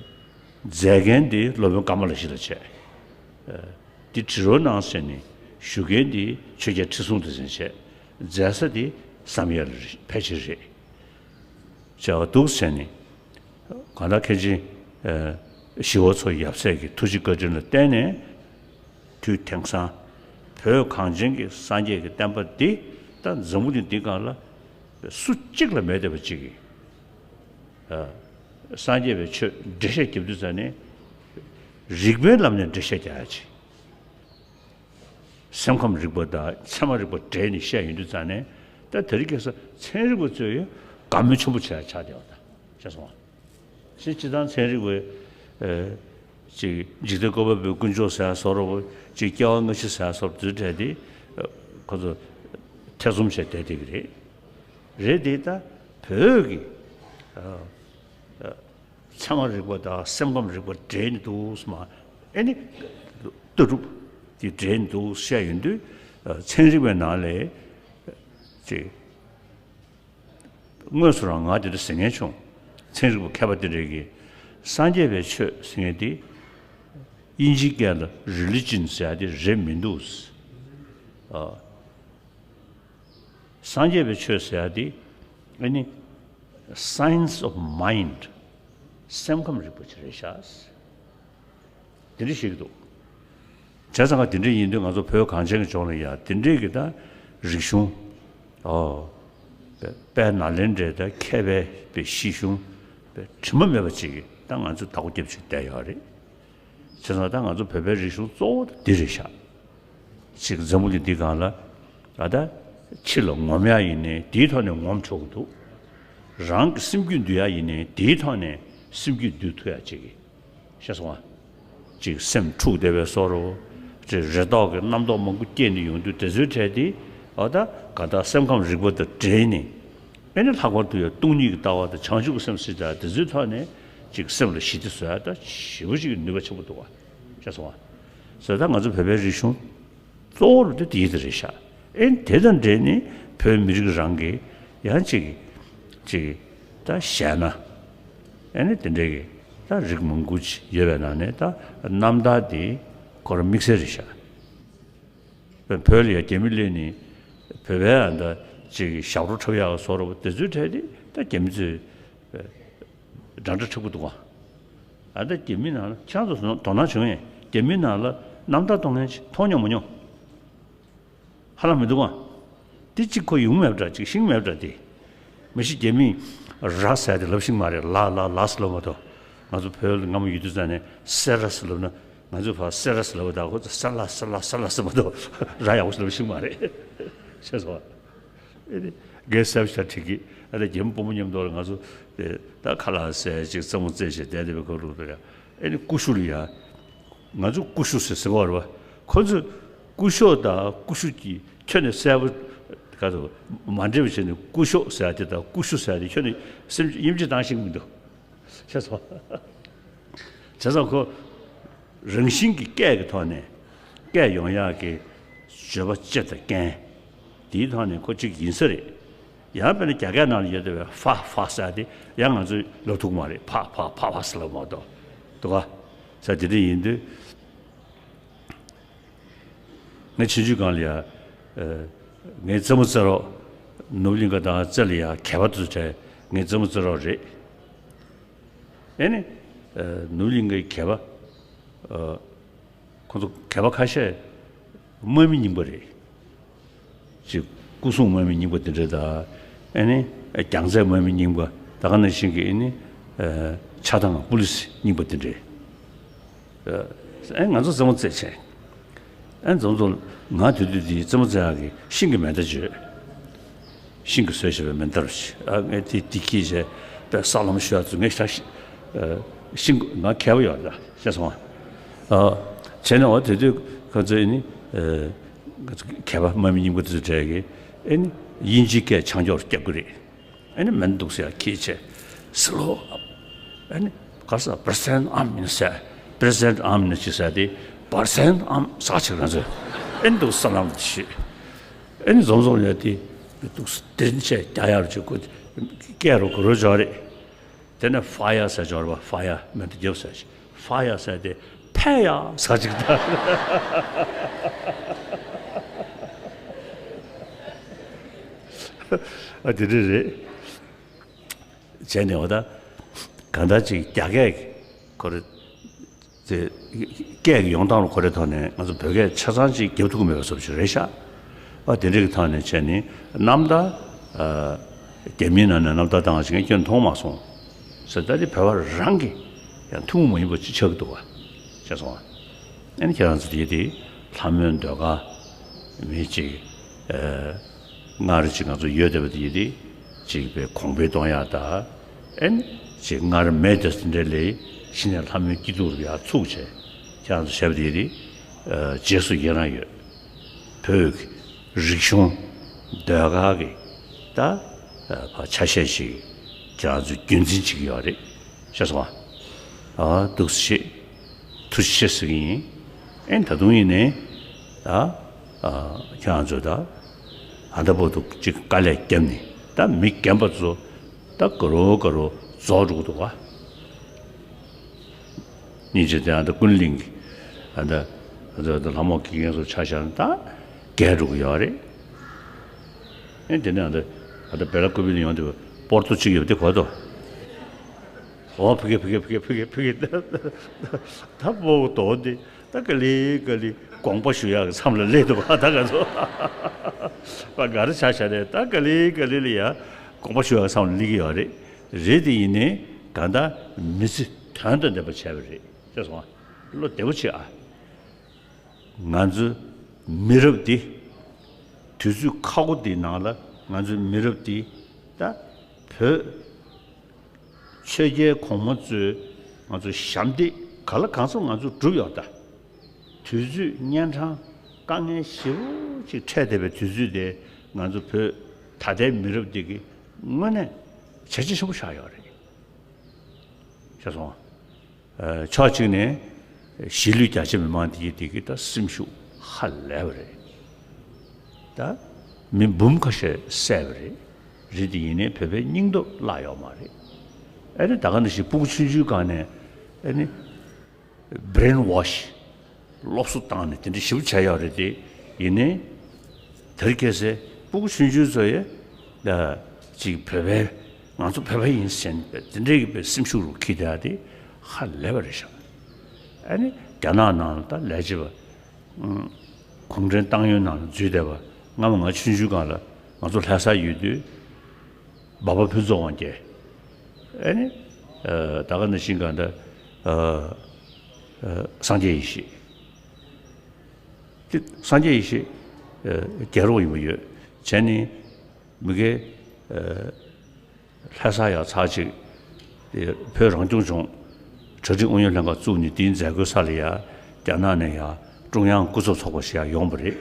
མཛད་མཁན་འདི་སློབ་དཔོན་ཀ་མ་ལ་ཤཱི་ལ་བྱས། ཨ། འདི་དྲི་རོ་གནང་ཟེར་ནས་ཞུ་མཁན་འདི་ཆོས་རྒྱལ་ཁྲི་སྲོང་ལྡེ་བཙན་བྱས། མཛད་ས་འདི་བསམ་ཡས་ལ་རེད། ཕལ་ཆེར་རེད། བྱས་པ་འདུག་ཟེར་ནས། གང་ལྟར་མཁན་ཆེན། ཨ། ཞི་བ་འཚོ་ཡབ་སྲས་ཀྱི་ཐུགས་རྗེ་བཀའ་དྲིན་ལ་བརྟེན་ནས། དུས་དེང་སང་བོད་གངས་ཅན་གྱི་སངས་རྒྱས་ཀྱི་བསྟན་པ་འདི་ད་འཛམ་བུ་གླིང་འདི་སྒང་ལ་སུ་གཅིག་ལ་མེད་བསྡད་པ་ཅིག་གིས། ཨ། སངས་རྒྱས་པའི་ཆོས་འགྲེལ་བཤད་རྒྱབ་དུས་ཙ་ནས་རིགས་པའི་ལམ་ནས་འགྲེལ་བཤད་རྒྱག་ཡ་ཅིག་སེམས་ཁམས་རིག་པ་དང་ཚད་མ་རིག་པ་འདྲེས་ནས་བཤད་ཡོང་དུས་ཙ་ནས། ད་དེ་རིང་ཁ་སང་ཚན་རིག་པ་ཚོས་ཡང་དགའ་མོས་ཆེན་པོ་བྱས་ཆགས་བསྡད་པ་དང་། ཤེས་སོང་ང་། ཤེས། སྤྱིར་བཏང་ཚན་རིག་པས། ཨ། ཅིག་འཇིག་རྟེན་བཀོད་པ་པོའི་དཀོན་མཆོག་ཟེར་ཡ་བཟོ་འདྲ་བོ། ཅིག་སྐྱེ་བ་སྔ་ཕྱི་ཟེར་ཡ་བཟོ་འདྲ་བོ་དེ་འདྲ་དེ། ཨ། ཁོ་ཚོ་ཐེ་ཚོམ་བྱས་བསྡད་བསྡད་ཀྱི་རེད། རེད་དེ། ད་བོད་ཀྱི། ཨ། ཚད་མ་རིག་པ་དང་སེམས་ཁམས་རིག་པ་འདྲེས་ནས་འདུག་སེ་མ། ཨེ་ནི་ལྟ་གྲུབ་དེ་འདྲེས་ནས་འདུག་བཤད་ཡོང་དུས། ཨ། ཚན་རིག་པའི་ནང་ལས་ཅིག་དངོས་སུ་རང་ང་དེ་འདྲ་ཟེར་མཁན་བྱུང་། ཚན་རིག་པ་མཁས་པ་དེ་འདྲས་ཀྱིས་སངས་རྒྱས་པའི་ཆོས་ཟེར་མཁན་དེ་དབྱིན་ཇིའི་སྐད་ལ་religion ཟེར་ཡ་དེ་རེད་མི་འདུག་ཨ། སངས་རྒྱས་པའི་ཆོས་ཟེར་ཡ་དེ་ཨ་ནི་science of mind། སེམས་ཁམས་རིག་པ་ཅིག་རེད་ཤག་དེ་འདྲ་བཤད་ཀྱི་འདུག་བྱས་ཙང་ཀ་དེ་འདྲ་ཡིན་དུས་ང་ཚོ་བོད་གངས་ཅན་གྱི་ལྗོངས་ལ་ཡ་དེ་འདྲའི་གི་ད་རིག་གཞུང་། ཨོ། དཔལ་ནཱ་ལེནྡྲའི་ད་མཁས་པའི་པའི་གཞི་གཞུང་དཔེ་དྲི་མ་མེད་པ་ཅིག་གི་ད་ང་ཚོ་བདག་པོ་རྒྱབ་བྱས་བསྡད་ཡོད་རེད། བྱས་ཙང་ད་ང་ཚོ་བོད་པའི་རིག་གཞུང་གཙོ་བོ་ད་འདི་རེད་ཤག་ཅིག་འཛམ་བུ་གླིང་འདི་སྒང་ལ། ཨ། ད་ཕྱི་ལ་ངོམ་ཡག་ཡིན་ནའི་དེའི་ཐོག་ནས་ངོམ་ཆོག་གི་འདུག་རང་གི་སེམས་རྒྱུད་འདུལ་ཡག་ཡིན་ནའི་དེའི་ཐོག་ནས་སེམས་རྒྱུད་འདུལ་ཐུབ་ཡག་ཅིག་གི། ཤེས་སོང་ང་། ཅིག་སེམས་འཁྲུགས་བསྡད་པའི་བཟོ་འདྲ་བོ། ཅིག་རེ་དོགས་ཀྱི་རྣམ་རྟོག་མང་པོ་སྐྱེས་ནས་ཡོང་དུས་དེ་ཚོའི་གྲས་དེ། ཨོ། ད་ག་ད་སེམས་ཁམས་རིག་པ་དང་འབྲེལ་ནས། ཨེ་ནི་ལྷག་པར་དུ་ཡང་སྟོང་ཉིད་ཀྱི་ལྟ་བ་དང་བྱང་ཆུབ་ཀྱི་སེམས་ཟེར་ཡག་དེ་ཚོའི་ཐོག་ནས་ཅིག་སེམས་ལ་ཞི་བདེ་བཟོ་ཡག་ད་ཞེ་པོ་ཅིག་གི་ནུས་པ་ཆེན་པོ་འདུག་ག་ཤེས་སོང་ང་། ཟེར་ད་ང་ཚོ་བོད་པའི་རིག་གཞུང་གཙོ་བོ་དེ་དེ་ཡིན་དེ་རེད་ཤག་ཨེ་ནི་དེ་དང་འབྲེལ་ནས་བོད་མི་རིགས་རང་གི་ཡང་ཅིག་ཅིག་ད་གཞས་སྣ། ཨེ་ནི་དེ་འདྲའི་གི་ད་རིགས་མང་པོ་ཅིག་ཡོད་པའི་ནང་ནས་ད་རྣམ་ཐར་དེ་ཁོ་རང་དམིགས་བསལ་རེད་ཤག་བོད་ལ་ཡ་རྒྱ་མི་སླེབས་ནས་བོད་པའི་ཨ་ད་ཅིག་ཞབས་བྲོ་འཁྲབ་ཡག་བཟོ་འདྲ་བོ་དེ་ཚོའི་གྲས་དེ་ད་རྒྱ་མི་ཚོས་འདྲ་འདྲ་འཁྲབ་ཀྱི་འདུག་ག་ཨ། ད་རྒྱ་མི་ནང་ལ་ཁྱེད་རང་ཚོ་དོ་སྣང་བྱུང་ངས། རྒྱ་མི་ནང་ལ་རྣམ་ཐར་གཏོང་མཁན་ཅིག་མཐོང་མྱོང་མ་མྱོང་། ཧ་ལམ་མི་འདུག་ག་དེ་གཅིག་ཁོ་ཡོང་མེད་པ་འདྲ། གཅིག་ཤེས་མེད་པ་འདྲ་དེ། མ་གཞི་རྒྱ་མིས་ར་ཟེར་དེ་ལབ་ཤེས་མ་རེད། ལ་ལ་ལ་ཟེར་ལབ་མ་གཏོགས། ང་ཚོ་བོད་ལ་སྔ་མོ་ཡོད་དུས་ཙང་ནས་སེ་ར་ཟེར་ལབ་ན། ང་ཚོ་ཕར་སེ་ར་ཟེར་ལབ་པ་དང་ཁོ་ཚོ་སེ་ལ་སེ་ལ་སེ་ལ་ཟེར་མ་གཏོགས་ར་ཡག་པོ་ཞིག་ལབ་ཤེས་མ་རེད། ཤེས་སོང་ཨ། ཨེ་ནི་རྒན་གསར་པ་ཞིག་དང་འགྲིག་གི། ཨ། ད་རྒན་པོ་པོ་མཉམ་དུ་ལ་ང་ཚོ་དེ་ད་ཁ་ལག་ཟས་ཅིག་རྩེད་མོ་རྩེ་བྱས་བསྡད་བསྡད་པའི་ཁར་ལ་ཡ། ཨེ་ནི་ཀུ་ཤུ་ལ་ཡ། ང་ཚོ་ཀུ་ཤུ་ཟེར་ཟེར་བ་རེད་བ། ཁོ་ཚོས་ཀུ་ཤོག་དང་ཀུ་ཤུ་གྱི་ཁྱོན་ནས་གསལ་པོ་ ག་ཚོད་མ་འདྲེས་པ་བྱས་ནས་སྐུ་ཞོགས་ཟེར་ཡ་དེ་དང་སྐུ་ཞུ་ཟེར་ཡ་དེ་ཁྱོན་ནས་སེམས་ཡིད་ཆེས་བཏང་ཤེས་ཀྱི་མི་འདུག་ཤེས་སོང་། བྱས་ཙང་ཁོ་རང་བཞིན་གྱི་སྐད་ཀྱི་ཐོག་ནས་སྐད་ཡོང་ཡག་གི་བརྗོད་པ་སྤྱི་དང་རྐྱེན་དེའི་ཐོག་ནས་ཁོ་གཅིག་ཡིན་ས་རེད། ཡང་དཔེར་ན་རྒྱ་སྐད་ནང་ལ་ཡོད་བསྡད་པའི་ཧྥ་ཧྥ་ཟེར་དེ་ཡང་ང་ཚོས་ལབ་ཐུབ་མ་རེད། ཕ་ཕ་ཕ་ཕ་ཟེར་ལབ་མ་གཏོགས། འདུག་ག་ས་དེ་འདྲ་ཡིན་དུས། ངས་ཆུང་ཆུང་སྒང་ལ་ཡ། ཨ། ངའི་རྩེད་མོ་རྩེ་རོགས། ནོར་བུ་གླིང་ག་དང་རྩེ་ལ་ཡ་གད་པ་དུ་བྲལ་ངའི་རྩེད་མོ་རྩེ་རོགས་རེད། ཨེ་ནི། ཨ། ནོར་བུ་གླིང་གའི་གད་པ། ཨ། ཁོ་ཚོ་གད་པ་ཁ་ཤས་དམག་མི་རྙིང་པ་རེད། ཅིག་སྐུ་སྲུང་དམག་མི་རྙིང་པ་དེ་འདྲ་དང་། ཨེ་ནི། རྒྱང་རྩེད་དམག་མི་རྙིང་པ། ད་ག་ནང་བཞིན་གྱི་ཨེ་ནི། ཨ། ཆགས་སྡང་པུ་ལི་སི་རྙིང་པ་དེ་འདྲས། ཨེ། ང་ཚོ་རྩེད་མོ་རྩེད་བྱས། ཨེ། འཛོམས་འཛོམས། ང་དེ་དུས་དེ་རྩེད་མོ་རྩེ་ཡག་གི་ཤིང་གི་མེ་མདའ་བརྗོད། ཤིང་གི་བཟོས་བྱས་པའི་མེ་མདའ་རུ་བྱས། ཨ། ངས་དེ་དེ་ཁྱེར་བྱས་དཔེ་ས་ལམ་ཞུ་ཡག་ཚུལ། ངས་ཤ་ཤི། ཨ། ཤིང་ང་མཁས་པོ་ཡོད་ལ་ཤེས་སོང་ཨ། ཨ། བྱས་ནས་འོ་དེ་དུས་ཁོ་ཚོས་ཨེ་ནི། ཨ། གད་པ་དམག་མི་རྙིང་པ་དེ་ཚོ་གྲས་ཀྱིས་ཨེ་ནི་དབྱིན་ཇིའི་སྐད་ཆང་འཇོག་རྒྱབ་གི་རེད། ཨེ་ནི་མེ་མདའ་འདུག་སེ་ཡར་འཁྱེར་བྱས། སི་ལོ། ཨེ་ནི་ག་ས་པེ་རེ་སི་ཌེན་ཊི་ཨམ་ཡིན་ཟེར། པེ་རེ་སི་ཌེན་ཊི་ཨམ་ནི་ཅི་ཟེར་དེ། པར་སེན་ཊི་ཨམ་ཟེར་ཅིག་ང་ཚོས། ཨེ་ནི་འདུག་ས་ལམ་ཞུས། ཨེ་ནི་འཛོམས་འཛོམས་ཡ་དེ་འདུག་སེ་དེ་ནི་བྱས་རྒྱག་ཡག་ཅིག་ཁོ་སྐད་རུ་གོ་རུ་འཇོག་རེད། དེ་ནས་ཧྥ་ཡ་ཟེར་འཇོག་རེད་པ། ཧྥ་ཡ་མེ་མདའ་རྒྱབ་ཟེར་ཅིག་ཧྥ་ཡ་ཟེར་དེ་ཕེ་ཡ་ཟེར་ཅིག་ད། ཨ། དེ་འདྲ་རེད། བྱས་ནས་འོ་ད། གང་ལྟར་ཅིག་རྒྱ་སྐད་ཁོ་རེ། དེ་སྐད་ཀྱི་ཡོང་སྟངས་ལ་ཁོ་རེ་ཐོག་ནས་ང་ཚོ་བོད་སྐད་ཆ་ཚང་ཅིག་རྒྱབ་ཐུབ་ཀྱི་མེད་པ་བཟོ་ཞིག་རེད་ཤག་ཨ། དེ་འདྲ་གི་ཐོག་ནས་བྱས་ནས་རྣམ་ཐར། ཨ། རྒྱ་མིའི་ནང་ནས་རྣམ་ཐར་བཏང་བ་ཞིག་ངས་ཁྱོན་མཐོང་མ་སོང་། ཟེར་ད་དེ་བོད་པ་རང་གི་ཡང་ཐུན་མོང་མ་ཡིན་པ་ཅིག་ཆགས་ཀྱི་འདུག་བ། ཤེས་སོང་ཨ། ཨ་ནི་ཁྱེད་རང་ཚོ་དེ་དེ་ལྷ་མོའི་ཟློས་གར་མི་ཅིག་ཨ། སྔར་ཅིག་ང་ཚོ་ཡོད་བསྡད་པ་དེ་དེ་ཅིག་པའི་གོང་འཕེལ་གཏོང་ཡག་དང་། ཨེ་ནི་ཅིག་སྔར་མེད་དེ་འདྲ་ལས་གཞི་ནས་ལྷ་མོའི་སྐྱིད་སྡུག་ལ་ཡར་ཚུགས་བྱས། ཁྱེད་རང་ཚོ་བྱས་པ་དེ་དེ་ཨ། རྗེས་སུ་ཡི་རང་ཡོད། བོད་ཀྱི་རིག་གཞུང་ཟློས་གར་གྱི་ད་ཨ། ཕར་ཆ་ཤས་ཤིག་ཁྱེད་རང་ཚོས་རྒྱུན་འཛིན་བྱེད་ཀྱི་ཡོད་རེད། ཤེས་སོང་ཨ། ཨ། འདུག་སེ་བྱེད། ཐུགས་རྗེ་ཆེ་ཟེར་གྱི་ཡིན། ཨེ་ད་དུང་ཡིན་ནའི་ད། ཨ། ཁྱེད་རང་ཚོས་ད་ཨ་ད་བར་དུ་ཅིག་དཀའ་ལས་བརྒྱབ་ནས་ད་མི་རྒན་པ་ཚོ་ད་ག་རོ་ག་རོ་རྫོགས་འགྲོ་གི་འདུག་ག་སྙིང་རྗེ་དེ་ཨ་ད་ཀུན་གླིང་གི་ཨ་ད་ཨ་ད་ལྷ་མོ་དགེ་རྒན་ཚོ་ཆ་བཞག་ན་ད་རྒས་འགྲོ་གི་ཡོད་རེད། ཨེ་དེ་ནས་ཨ་ད་ཨ་ད་བེ་ལ་ཀུ་པི་ལ་ཡོང་དུས་པོར་ཏོ་གཅིག་ཡོད་པ་དེ་གོ་ཏོ། འོ་ཕི་གེ་ཕི་གེ་ཕི་གེ་ཕི་གེ་ཕི་གེ་ད་པོ་དོ་དེ་ད་ག་ལེ་ག་ལེ་དགོངས་པ་ཞུ་ཡག་གི་མཚམས་ལ་སླེབས་འདུག་བ། ད་ག་ཚོ་པ་ག་རེ་ཆ་བཞག་རེད། ད་ག་ལེ་ག་ལེ་ལ་ཡ་དགོངས་པ་ཞུ་ཡག་གི་མཚམས་ལ་སླེབས་ཀྱི་ཡོད་རེད། རེད་དེ་ཡིན་ནའི་གང་ལྟར་མི་ཚེ་དོན་དང་ལྡན་པ་བྱས་པ་རེད། ཤེས་སོང་ཨ། བློ་བདེ་པོ་བྱེད་ཨ། ང་ཚོའི་མི་རབས་འདི་དུས་ཚོད་ཁག་པོ་འདིའི་ནང་ལ་ང་ཚོའི་མི་རབས་འདི་ད་བོད་ཆོས་རྒྱལ་གོང་མ་ཚོས་ང་ཚོ་ཞབས་འདེགས་ག་ལ་གང་འཚམ་ང་ཚོ་བསྒྲུབས་ཡོད་ད། དུས་ཚོད་གཉན་འཕྲང་དཀའ་ངལ་ཞེ་པོ་ཅིག་འཕྲད་བསྡད་པའི་དུས་ཚོད་དེ་ང་ཚོ་བོད་ད་ལྟའི་མི་རབས་འདི་གིས་དངོས་གནས་བྱས་རྗེས་ཆེན་པོ་བཞག་ཡོད་རེད། ཤེས་སོང་། ཨ། ཕྱོགས་གཅིག་ནས་གཞིས་ལུས་རྒྱ་ཆེ་མི་མང་དེ་གི་དེ་གི་ད་སེམས་ཤུགས་ཧ་ལས་པ་རེད། ད་མི་འབུམ་ཁ་ཤས་བསད་པ་རེད། རེད་དེ་ཡིན་ནའི་བོད་པའི་སྙིང་སྟོབས་བརླག་ཡོད་མ་རེད། ཨ་ནི་ད་ག་ནང་བཞིན་སྤུ་གུ་ཆུང་ཆུང་སྒང་ནས་ཨ་ནི་brainwash སློབ་གསོ་བཏང་ནས་དེ་འདྲ་ཞིབ་བྱས་ཡོད་རེད་དེ། ཡིན་ནའི་དེར་ཁ་སང་སྤུ་གུ་ཆུང་ཆུང་ཚོ་ཡ་ད་ཅིག་བོད་པའི་ང་ཚོ་བོད་པ་ཡིན་ཟེར་ནས་དེ་འདྲའི་གི་པའི་སེམས་ཤུགས་རུ་འཁྱེར་བསྡད་ཡ་དེ་ཧ་ལས་པ་རེད་ཤག་ཨ་ནི་རྒྱ་ནག་ནང་ལ་ད་ལས་བྱེད་པ་གུང་ཁྲན་ཏང་ཡོན་ནང་ལ་འཛུལ་བསྡད་པ། སྔ་མ་ང་ཆུང་ཆུང་སྒང་ལ་ང་ཚོ་ལྷ་སར་ཡོད་དུས། འབའ་པ་ཕུན་ཚོགས་དབང་རྒྱལ། ཨེ་ནི། ཨ། ད་ག་ནང་བཞིན་གང་འདྲ། ཨ། ཨ། སངས་རྒྱས་ཡེ་ཤེས། དེ་སངས་རྒྱས་ཡེ་ཤེས། ཨ། རྒྱལ་རོགས་ཡིན་པ་ཡོད། བྱས་ནས་མི་གའི། ཨ། ལྷ་ས་ཡར་ཚར་གཅིག་དེ་བོད་རང་སྐྱོང་ལྗོངས་གྲ་སྒྲིག་ཨུ་ཡོན་ལྷན་ཁང་བཙུགས་ནས་དེའི་མཛད་སྒོའི་ས་ལ་ཡ་རྒྱ་ནག་ནས་ཡ་ཀྲུང་དབྱང་སྐུ་ཚབ་ཚོགས་པ་ཞིག་ཡ་ཡོང་བ་རེད།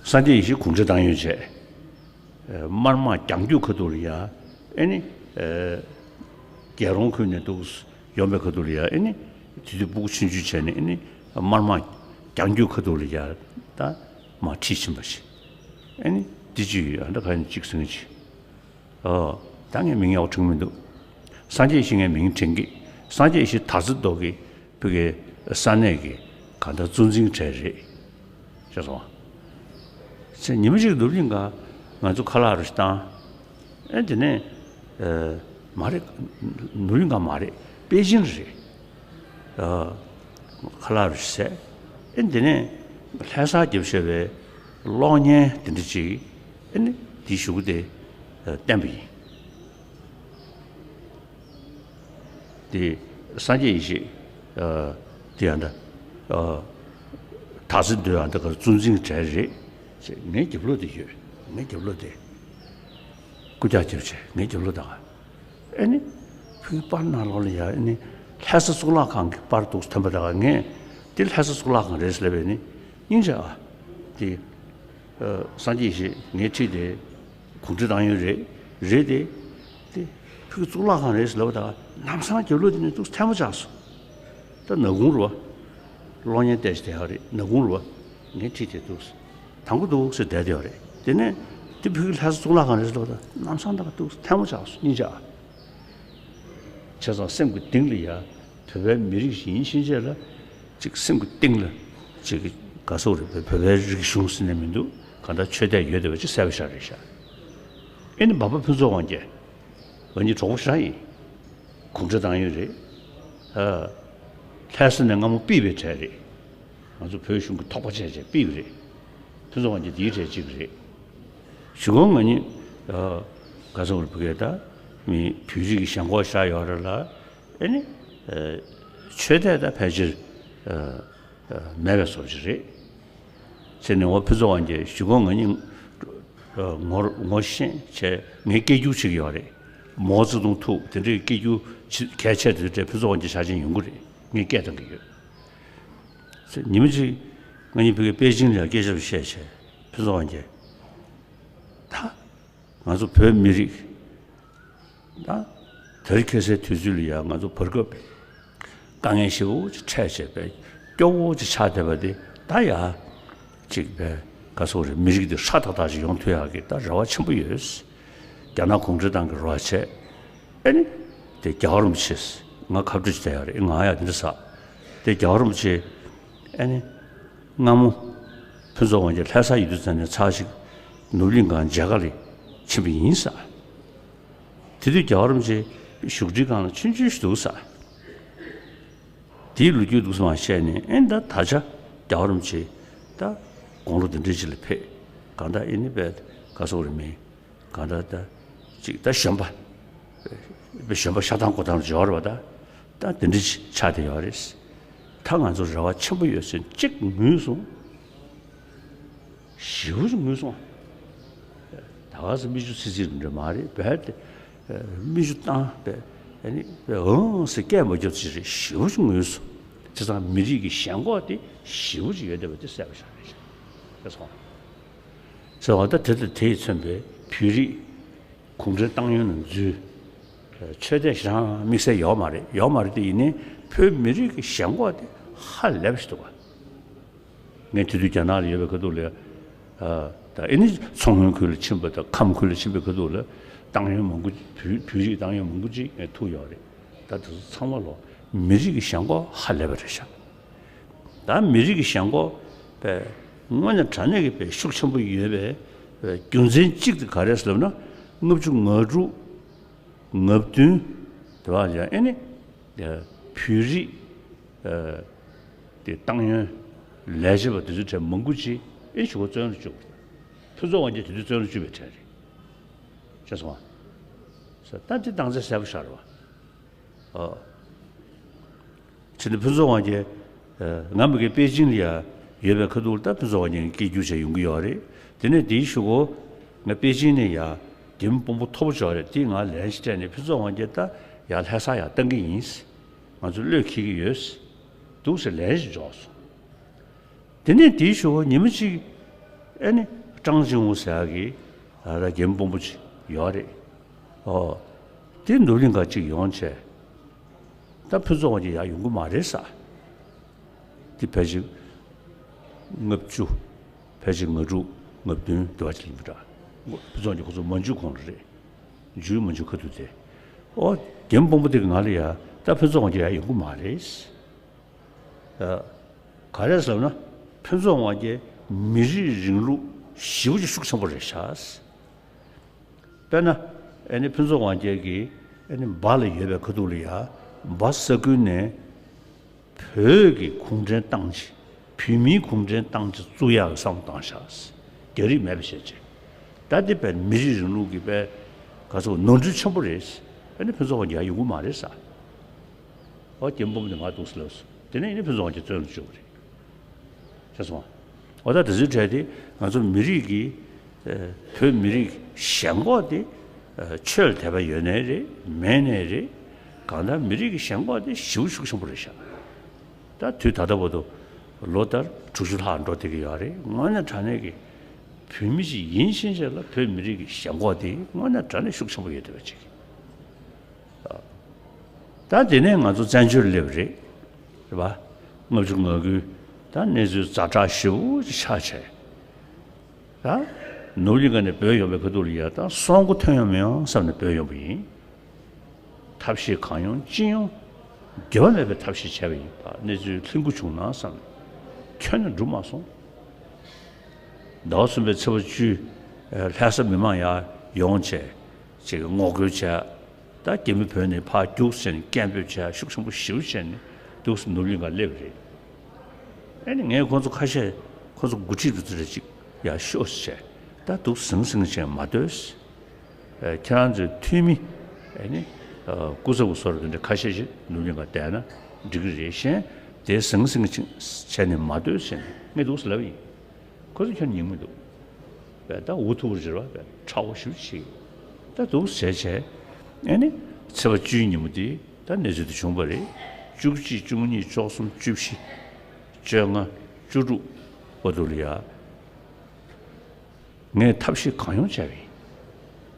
སངས་རྒྱས་ཡེ་ཤེས་གུང་ཁྲན་ཏང་ཡོན་བྱས། དམར་དམག་རྒྱང་རྒྱུག་ཁ་ཐུག་ལ་ཡ། ཨེ་ནི། རྒྱལ་རོང་ཁུལ་ནས་འདུག་ཡོང་པའི་ཁ་ཐུག་ལ་ཡ། ཨེ་ནི། དེ་དུས་སྤུ་གུ་ཆུང་ཆུང་བྱས་ནས། ཨེ་ནི། དམར་དམག་རྒྱང་རྒྱུག་ཁ་ཐུག་ལ་ཡ། ད་མར་ཁྲིད་ཕྱིན་པ་ཞིག་ཨེ་ནི། འདི་ཅི་ཡོད་ཨ། འདྲ་ག་ནས་གཅིག་ཟིན་གཅིག་ཨོ། ད་ངས་མིང་ཡག་པོ་དྲན་གྱི་མི་འདུག་སངས་རྒྱས་ཡེ་ཤེས་ངས་མིང་དྲན་གྱི། སངས་རྒྱས་ཡེ་ཤེས་དར་རྩེ་མདོ་དགེ་བོད་ཀྱི་ས་གནས་ཀྱི་གང་ལྟར་གཙོ་འཛིན་གྲས་རེད། ཤེས་སོང་། ཚེ་ཉི་མ་གཅིག་ནུབ་གླིང་ག་ང་ཚོ་ཁ་ལག་རུ་ཞིག་བཏང་། ཨེ་དེ་ནས་ཨ། མ་རེད། ནུབ་གླིང་ག་མ་རེད། པེ་ཅིང་རེད། ཨ། ཁ་ལག་རུ་ཞིག་བཟས། ཨེ་དེ་ནས་ལྷ་སར་བརྒྱབ་བཞག་པའི་གློག་བརྙན་དེ་འདྲ་ཅིག་ཨེ་ནི་དེའི་གཞུག་གུ་དེ་ཨ། བསྟན་པ་ཡིན། དེ་སངས་རྒྱས་ཡེ་ཤེས། ཨ། དེ་ཡང་ད། ཨ། དར་རྩེ་མདོའི་ཡང་ད་ག་གཙོ་འཛིན་གྲས་རེད། ཅེས་ངའི་རྒྱབ་ལོགས་དེ་ཡོད། ངའི་རྒྱབ་ལོགས་དེ། རྐུབ་བཀྱག་རྒྱབ་བྱས་ངའི་རྒྱབ་ལོགས་དང་། ཨེ་ནི། བོད་པར་ནང་ལོགས་ལ་ཡ། ཨེ་ནི། ལྷ་ས་གཙུག་ལག་ཁང་གི་པར་འདུག་ཐོན་པ་དང་། ངས་དེ་ལྷ་ས་གཙུག་ལག་ཁང་རེད་ཟེར་ལབ་པས་ནི། སྙིང་རྗེ་ཨ། དེ། ཨ། སངས་རྒྱས་ཡེ་ཤེས་ངའི་འཁྲིས་དེ། གུང་ཁྲན་ཏང་ཡོན་རེད། རེད་དེ། དེ་བོད་ཀྱི་གཙུག་ལག་ཁང་རེད་ཟེར་ལབ་པ་དང་། ལམ་སང་རྒྱབ་ལོགས་དེ་ནས་འདུག་ཐལ་མོ་ཆགས་སོང་། ད་ནག་ཁུང་རུ་བ། གློག་བརྙན་བལྟས་ཤིག་དེ་ཡག་རེད། ནག་ཁུང་རུ་བ། ངའི་འཁྲིས་དེ་འདུག་དང་པོ་འདུག་ཟེར་བསྡད་དེ་ཡོད་རེད། དེ་ནས་དེ་བོད་ཀྱི་ལྷ་ས་གཙུག་ལག་ཁང་རེད་ཟེར་ལབ་པ་དང་། ལམ་སང་ད་འདུག་ཐལ་མོ་ཆགས་སོང་། སྙིང་རྗེ་ཨ། བྱས་ཙང་སེམས་ཀྱི་གཏིང་ལ་ཡ། བོད་པའི་མི་རིགས་ཡིན་ཕྱིན་ཆད་ལ། ཅིག་སེམས་ཀྱི་གཏིང་ལ། ཅིག་ག་སོག་རེད། བོད་པའི་རིག་གཞུང་ཟེར་ནས་མི་འདུག་གང་ལྟར་ཆོས་དད་ཡོད་བསྡད་པ་ཅིག་གསལ་པོ་ཤར་རེད་ཤག་ཨེ་ནི་འབའ་པ་ཕུན་ཚོགས་དབང་རྒྱལ། ང་གཉིས་གྲོགས་པོ་ཞེ་དྲག་ཡིན། གུང་ཁྲན་ཏང་ཡོན་རེད། ཨ། ལྷ་ས་ནས་སྔ་མོ་ཕུད་པའི་གྲས་རེད། ང་ཚོ་བོད་གཞུང་གི་ཐོག་པ་བྱས་བྱས་ཕུད་པ་རེད། ཕུན་ཚོགས་དབང་རྒྱལ་དེའི་གྲས་གཅིག་རེད། གཞུག་གུ་ང་གཉིས། ཨ། ག་ཚོད་རེད། བོད་སྐད་ད། མི་བོད་རིགས་ཀྱི་ཞེན་ཁོག་ཤར་ཡོད་རེད་ལ། ཨེ་ནི། ཨ། ཆོས་དད་ད་ཕལ་ཆེར། ཨ། ཨ། མེད་པའི་བཟོ་ཅིག་རེད། ཟེར་ནས། འོ། ཕུན་ཚོགས་དབང་རྒྱལ་གཞུག་གུ་ང་གཉིས། ཨ། ངོ་ངོ་ཤེས་བྱས། ངས་སྐད་སྒྱུར་བྱེད་ཀྱི་ཡོད་རེད། མའོ་ཙེ་ཏུང་ཐུག་དེ་འདྲའི་སྐད་སྒྱུར་གལ་ཆེ་དེ་འདྲ་ཕུན་ཚོགས་དབང་རྒྱལ་ཕྱག་ཆེན་ཡོང་གི་རེད། ངས་སྐད་བཏང་གི་ཡོད། ཉི་མ་གཅིག་ང་གཉིས་བོད་ཀྱི་པེ་ཅིང་ལ་སྐད་ཆ་བཤད་བྱས། ཕུན་ཚོགས་དབང་རྒྱལ། ད་ང་ཚོ་བོད་མི་རིགས་ད་དེ་རིང་ཁ་སང་དུས་ཚོད་ལ་ཡ། ང་ཚོ་བར་སྐབས་དཀའ་ངལ་ཞེ་པོ་ཅིག་འཕྲད་བྱས་པའི་སྐྱོ་བོ་ཅིག་ཆགས་བསྡད་པ་དེ། ད་ཡ་ཅིག་པའི་ག་སོག་རེད། མི་རིགས་འདི་ཧྲ་ཐག་ཐག་ཅིག་ཡོང་ཐུབ་ཡག་གི་ད་རེ་བ་ཆེན་པོ་ཡོད། རྒྱ་ནག་གུང་ཁྲན་ཏང་གི་རེ་བ་བྱས། ཨེ་ནི། དེ་རྒྱལ་བ་རིན་པོ་ཆེ། ང་ཁ་བྲོ་ཅིག་བསྡད་ཡོད་རེད། ང་ཡ་དེ་འདྲ་ཟ། དེ་རྒྱལ་བ་རིན་པོ་ཆེ། ཨེ་ནི། སྔ་མོ་ཕུན་ཚོགས་དབང་རྒྱལ་ལྷ་སར་ཡོད་དུས་ཙམ་ནས་ཚར་ཞིག་ནུབ་གླིང་སྒང་མཇལ་ཁ་ལ་ཕྱིན་པ་ཡིན་ཟ། དེ་དུས་རྒྱལ་བ་རིན་པོ་ཆེ་བཞུགས་ཁྲིའི་སྒང་ལ་ཆུང་ཆུང་ཞིག་འདུག་ཟ། དེའི་ལོ་རྒྱུས་འདུག་སེ་མར་བཤད་ནས། ཨེ་ད་ད་ཆ་རྒྱལ་བ་རིན་པོ་ཆེ་ད་དགུང་ལོ་འདི་འདྲའི་ཅིག་ལ་ཕེབས། གང་ལྟར་ཨེ་ནི་པའི་ག་སོག་རེད། མི་གང་ལྟར་ད་ཅིག་ད་གཞོན་པ། དཔེ་གཞོན་པ་ཤ་ཐང་ཀོ་ཐང་འབྱོར་བ་ད། ད་འདི་འདྲ་ཅིག་ཆགས་བསྡད་ཡོད་རེད། ད་ང་ཚོ་རེ་བ་ཆེན་པོ་ཡོད་ཟེར་གཅིག་ངུས་སོང་། ཞེ་པོ་ཅིག་ངུས་སོང་། ད་ག་ཟེ་མིག་ཆུ་ཚིག་ཚིག་རེད་མ་རེད། རྦད་དེ་མིག་ཆུ་བཏང་བས། ཨ་ནི་འོང་ཟེར་སྐད་མ་རྒྱབ་ཅིག་རེད། ཞེ་པོ་ཅིག་ངུས་སོང་། བྱས་ཙང་མི་རིགས་ཀྱི་ཞེན་ཁོག་དེ་ཞེ་པོ་ཅིག་ཡོད་བསྡད་པ་དེ་གསལ་པོ་ཤར་རེད། ཤེས་སོང་། ཟེར་བ་ད་དེ་དང་དེས་མཚོན་པའི་བོད་རིགས་གུང་ཁྲན་ཏང་ཡོན་ནང་འཛུལ། ཆོས་དད་ཞེ་དྲག་དམིགས་བསལ་ཡོད་མ་རེད། ཡོད་མ་རེད་དེ། ཡིན་ནའི་བོད་མི་རིགས་ཀྱི་ཞེན་ཁོག་དེ་ཧ་ལས་པ་ཞིག་འདུག་ག་ངས་དེ་དུས་རྒྱ་ནག་ལ་ཡོད་པའི་ཁ་ཐུག་ལ། ཨ། ད་ཨེ་ནི་མཚོ་སྔོན་ཁུལ་ལ་ཕྱིན་པ་དང་ཁམས་ཁུལ་ལ་ཕྱིན་པའི་ཁ་ཐུག་ལ་ཏང་ཡོན་མང་པོ། བོད་བོད་རིགས་ཏང་ཡོན་མང་པོ་ཅིག་ངས་ཐུག་ཡོད་རེད། ད་དེ་ཚོ་ཚང་མ་ལོ་མི་རིགས་ཀྱི་ཞེན་ཁོག་ཧ་ལས་པ་རེད་ཤག་ད་མི་རིགས་ཀྱི་ཞེན་ཁོག་པའི་དངོས་གནས་དྲང་གནས་ཀྱི་པའི་ཤུགས་ཆེན་པོ་ཡོད་པའི་རྒྱུ་མཚན་གཅིག་དེ་ག་རེ་རེད་ཟེར་ལབ་ན། ལྔ་བཅུ་ང་དྲུག་ང་བདུན་དེ་བ་ཡང་ཨེ་ནི་བོད་རིགས་དེ་ཏང་ཡོན་ལས་བྱེད་པ་དེ་ཚོའི་གྲས་མང་པོ་ཅིག་ཨེ་ཞུ་བ་བཙོན་ལ་བཅུག་ཕུན་ཚོགས་དབང་རྒྱལ་དེ་དུས་བཙོན་ལ་བཅུག་པའི་གྲས་རེད། ཤེས་སོང་ཨ། ད་དེ་སྟངས་འཛིན་གསལ་པོ་ཤར་བ། ཨོ། ཕྱིན་ནས་ཕུན་ཚོགས་དབང་རྒྱལ། ཨ། ང་མ་གི་པེ་ཅིང་ལ་ཡ་ཡོད་པའི་ཁ་ཐུག་ལ་ད་ཕུན་ཚོགས་དབང་རྒྱལ་གྱི་སྐད་སྒྱུར་བྱས་ཡོང་གི་ཡོད་རེད། དེ་ནས་དེའི་གཞུག་གུ་ང་པེ་ཅིང་ནས་ཡ་རྒྱ་མི་དཔོན་པོ་མཐོ་པོ་ཅིག་ཡོད་རེད། དེས་ང་ལན་ཞིག་སྤྲད་ནས། ཕུན་ཚོགས་དབང་རྒྱལ་ད་ཡ་ལྷ་སར་ཡ་བཏང་གི་ཡིན། ང་ཚོ་བློས་འཁེལ་གྱི་ཡོད་འདུག་ཟེར་ལན་ཞིག་འབྱོར་སོང་། དེ་ནས་དེའི་གཞུག་གུ་ཉི་མ་གཅིག་ ཨེ་ནི་ཀྲང་ཅིང་ཝུ་ཟེར་ཡག་གི་ད་རྒྱལ་མོ་དཔོན་པོ་ཅིག་ཡོད་རེད། ཨོ། དེ་ནུབ་གླིང་ག་ཅིག་ཡོང་བྱས། ད་ཕུན་ཚོགས་དབང་རྒྱལ་ཡར་ཡོང་གི་མ་རེད་ས། དེ་ཕལ་ཆེར་ལྔ་བཅུ། ཕལ་ཆེར་ལྔ་དྲུག་ལྔ་བདུན་དེ་བ་ཅིག་ཡིན་པ་འདྲ། ཕུན་ཚོགས་དབང་རྒྱལ་ཁོ་ཚོ་མན་ཇུ་གུང་ལ་རེད། མཇུག་མན་ཇུ་ཁ་ཐུག་དེ། ཨོ། རྒྱལ་མོ་དཔོན་པོ་དེ་གི་ང་ལ་ཡ། ད་ཕུན་ཚོགས་དབང་རྒྱལ་ཡར་ཡོང་གི་མ་རེད། ཨ། ག་རེ་ཟེར་ན། ཕུན་ཚོགས་དབང་རྒྱལ་མི་རིགས་རིང་ལུགས་ཞེ་པོ་ཅིག་ཤུགས་ཆེན་པོ་རེད་ཤག། དཔེར་ན། ཨེ་ནི་ཕུན་ཚོགས་དབང་རྒྱལ་གྱིས་ཨེ་ནི་འབའ་ལ་ཡོད་པའི་ཁ་ཐུག་ལ་ཡ། འབའ་ས་ཁུལ་ནས་བོད་ཀྱི་གུང་ཁྲན་ཏང་ཅིག། བོད་མིའི་གུང་ཁྲན་ཏང་ཅིག་བཙུགས་ཡག་གི་བསམ་བློ་བཏང་ཤག། རྒྱ་རིགས་མེད་པ་བྱས་བྱས། ད་འདི་བས་མི་རིགས་རིང་ལུགས་ཀྱི་པའི་ག་ཚོད་ནོར་འཁྲུལ་ཆེན་པོ་རེད། ཨེ་ནི་ཕུན་ཚོགས་དབང་རྒྱལ་ཡོང་གི་མ་རེད་ས། ཨོ། རྒྱལ་མོ་དཔོན་པོ་དེ་ང་འདུག་སེ་ལབ་སོང་། དེ་ནས་ཨེ་ནི་ཕུན་ཚོགས་དབང་རྒྱལ་བཙོན་ལ་བཅུག་པ་རེད། ཤེས་སོང་ཨ། འོ། ད་དེ་ཚོའི་གྲས་དེ་ང་ཚོ་མི་རིགས་ཀྱི། ཨ། བོད་མི་རིགས་ཞེན་ཁོག་དེ། ཨ། ཆོས་ལ་དད་པ་ཡོད་ནའི་རེད། མེད་ནའི་རེད། གང་ལྟར་མི་རིགས་ཀྱི་ཞེན་ཁོག་དེ་ཞེ་པོ་ཤུགས་ཆེན་པོ་རེད་ཤག། ད་དུས་ད་ལྟ་བར་དུ་ལོ་ལྟར་དྲུག་ཅུ་ལྷག་འགྲོ་བསྡད་ཀྱི་ཡོད་རེད། དངོས་གནས་དྲང་གནས་ཀྱི་བོད་མི་ཞིག་ཡིན་ཕྱིན་ཆད་ལ་བོད་མི་རིགས་ཀྱི་ཞེན་ཁོག་དེ་དངོས་གནས་དྲང་གནས་ཤུགས་ཆེན་པོ་ཡོད་བསྡད་པ་ཅིག། ད་དེ་ནས་ང་ཚོ་བཙན་བྱོལ་སླེབས་རེད། རེད་པ། ལྔ་བཅུ་ང་དགུའི་ད་གནས་ཚུལ་ཛ་དྲག་ཞེ་པོ་ཅིག་ཆགས་བྱས། ད་ནུབ་གླིང་ག་ནས་བྲོས་ཡོང་བའི་ཁ་ཐུག་ལ་ཡ། ད་སྲོག་མགོ་ཐོན་ཡོང་མི་ཡོང་བསམ་ནས་བྲོས་ཡོང་བ་ཡིན། ཐབས་ཤེས་གང་ཡོང་ཅི་ཡོང་། འགྱོད་པ་མེད་པའི་ཐབས་ཤེས་བྱས་པ་ཡིན་པ། གནས་ཚུལ་ལྷིང་པོ་བྱུང་ན་བསམ་ནས། ཁྱོན་ནས་འགྲུབ་མ་སོང་། ཟླ་བ་གསུམ་པའི་ཚེས་པ་བཅུ། ལྷ་ས་མི་མང་ཡར་ཡོང་བྱས། ཅིག་ངོ་རྒོལ་བྱས། ད་རྒྱ་མི་བོད་ནས་ཕར་རྒྱུགས་ཟེར་ནས་སྐད་འབོད་བྱས། ཤུགས་ཆེན་པོ་ཞེ་པོ་བྱས་ནས་འདུག་སེ་ནུབ་གླིང་ག་སླེབས་རེད། ཨེ་ནི་ངས་ཁོང་ཚོ་ཁ་ཤས། ཁོང་ཚོ་འགོ་ཁྲིད་དེ་ཚོ་རེ་ཅིག་ཡར་ཤོག་ཟེར་བྱས། ད་འདུག་ཟང་ཟིང་བྱས་མ་སྡོད་ཟེར། ཨེ། ཁྱེད་རང་ཚོའི་འཐུས་མི། ཨེ་ནི། ཨ། སྐུ་ཚབ་བཟོ་འདྲ་དེ་འདྲ་ཁ་ཤས་ཤིག་ནུབ་གླིང་ག་བསྡད་ན་འགྲིག་གི་རེད། གཞན་དེ་ཟང་ཟིང་བྱས་ནས་མ་སྡོད་ཟེར་ནས་ངས་འདུག་སེ་ལབ་ཡིན། ཁོ་ཚོ་ཁྱོན་ཉན་མི་འདུག། བས་ད་འུ་ཐུག་པོ་རེད་པ། བས་ཁྲ་བོ་ཞེ་པོ་ཅིག། ད་འདུག་ཟེར་བྱས། ཨེ་ནི་ཚེས་པ་བཅུའི་ཉིན་མོ་དེ་ད་གནས་ཚུལ་དེ་བྱུང་བ་རེད། བཅུ་གཅིག་བཅུ་གཉིས་བཅུ་གསུམ་བཅུ་བཞི་བཅོ་ལྔ་བཅུ་དྲུག་བར་དུ་ལ་ཡ། ངས་ཐབས་ཤེས་གང་ཡོང་བྱས་པ་ཡིན།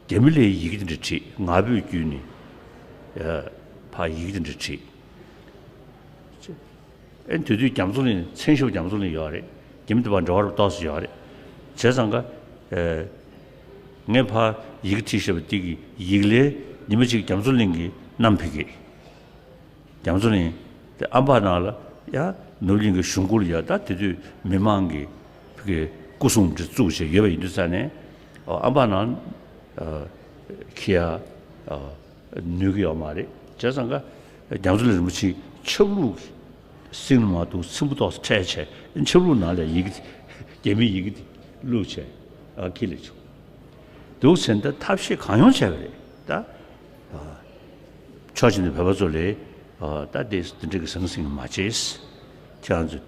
རྒྱ་མི་ལ་ཡི་གེ་དེ་འདྲ་བྲིས། ང་ཕོད་བརྒྱུད་ནས། ཨ། ཕར་ཡི་གེ་དེ་འདྲ་བྲིས། ཨེ། དེ་དུས་རྒྱ་མཚོ་གླིང་། མཚན་ཞབས་རྒྱ་མཚོ་གླིང་ཡོད་རེད། རྒྱ་མི་དེ་བར་འབྲེལ་བ་རུ་ཏོག་ཙམ་ཡོད་རེད། བྱས་ཙང་ཀ། ཨེ། ངས་ཕར་ཡི་གེ་བྲིས་བཞག་པ་དེ་གི་ཡིག་ལན་ཉི་མ་གཅིག་རྒྱ་མཚོ་གླིང་གིས་བསྣམས་ཕེབས་ཀྱི། རྒྱ་མཚོ་གླིང་དེ་ཨམ་བག་ནང་ལ་ཡ། ནུབ་གླིང་གི་གཞུང་སྐོར་ལ་ཡ། ད་དེ་དུས་མི་མང་གི་ཕ་གི་སྐུ་སྲུང་འདི་བཙུགས་བྱས་ཡོད་པ་ཡིན་དུས་ཙང་ནས། ཨོ། ཨམ་བག་ནང་། ཨ། འཁྱེར་ཡ། ཨ། ནུས་ཀྱི་ཡོད་མ་རེད། བྱས་ཙང་ཀ་རྒྱ་མཚོ་གླིང་རིན་པོ་ཆེ་ཆབ་ལུགས་ཀྱི་སེང་ལ་མ་གཏོགས་ཚེམ་བུ་ཏོག་ཙམ་འཕྲད་བྱས། ཆབ་ལུགས་ནང་ལ་ཡི་གེ་དེ། རྒྱ་མིའི་ཡི་གེ་དེ་བླུགས་བྱས། ཨ། འཁྱེར་སླེབས་བྱུང་། འདུག་ཟེར་ནས་ད་ཐབས་ཤེས་གང་ཡོང་བྱས་པ་རེད་ད། ཨ། ཕྱོགས་གཅིག་ནས་བོད་པ་ཚོ་ལ། ཨ། ད་དེ་འདི་འདྲ་གི་ཟང་ཟིང་མ་བྱེད། ཁྱེད་རང་ཚོ་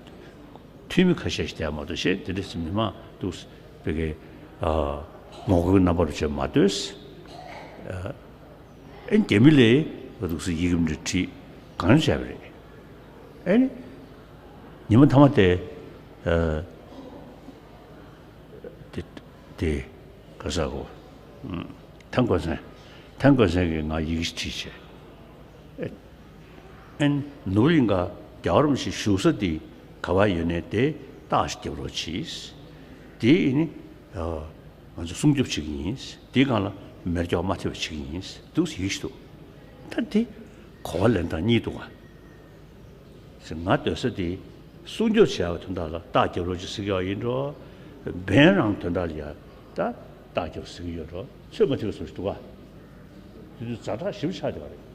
འཐུས་མི་ཁ་ཤས་ཤིག་བསྡད་མ་གཏོགས། གཞན་དེ་འདྲ་ཟེར་མི་མང་འདུག་ཟེར། བོད་ཀྱི། ཨ། ངོ་རྒོལ་རྣམ་པ་རུ་བྱས་མ་སྡོད་ཟེར། ཨ། ཨེ། རྒྱ་མི་ལ་འདུག་ཟེར་ཡི་གེ་འདྲ་བྲིས། གང་ཡང་བྱས་པ་རེད། ཨེ་ནི་ཉི་མ་མཐའ་མ་དེ། ཨ། དེ། དེ། ག་ས་གོ། ཨ། ཐན་ཀོན་སན། ཐན་ཀོན་སན་གྱིས་ང་ཡི་གེ་ཞིག་བྲིས་བྱས། ཨེ། ཨེ། ནུབ་གླིང་ག་རྒྱལ་བ་རིན་པོ་ཆེའི་བཞུགས་ས་དེ་ག་པར་ཡོད་ནའི་དེ་རྟགས་ཤིག་རྒྱབ་རོགས་གྱིས། དེ་ཨེ་ནི། ཨ། ང་ཚོ་སྲུང་སྐྱོབ་བྱེད་ཀྱི་ཡིན། དེའི་སྒང་ལ་མེ་སྒྱོགས་མ་ཐེབས་པ་བྱེད་ཀྱི་ཡིན་འདུག་ཟེར་ཡི་གེ་ཞིག་འདུག། ད་དེ་གོ་བ་ལེན་སྟངས་གཉིས་འདུག་ག། ཟེར། ང་སྡོད་ས་དེ་སྲུང་སྐྱོབ་བྱེད་ཡག་དོན་དག་ལ་རྟགས་རྒྱབ་རོགས་གྱིས་ཟེར་གྱི་ཡོད་ཡིན་འགྲོ། འབེན་རང་དོན་དག་ལ་ཡ་ད་རྟགས་རྒྱབ་ཟེར་གྱི་ཡོད་འགྲོ། ཚོད་མ་ཐིག་སོགས་ཤིག་འདུག་ག། དེ་དུས་ཛ་དྲག་ཞེ་པོ་ཆགས་བསྡད་པ་རེད།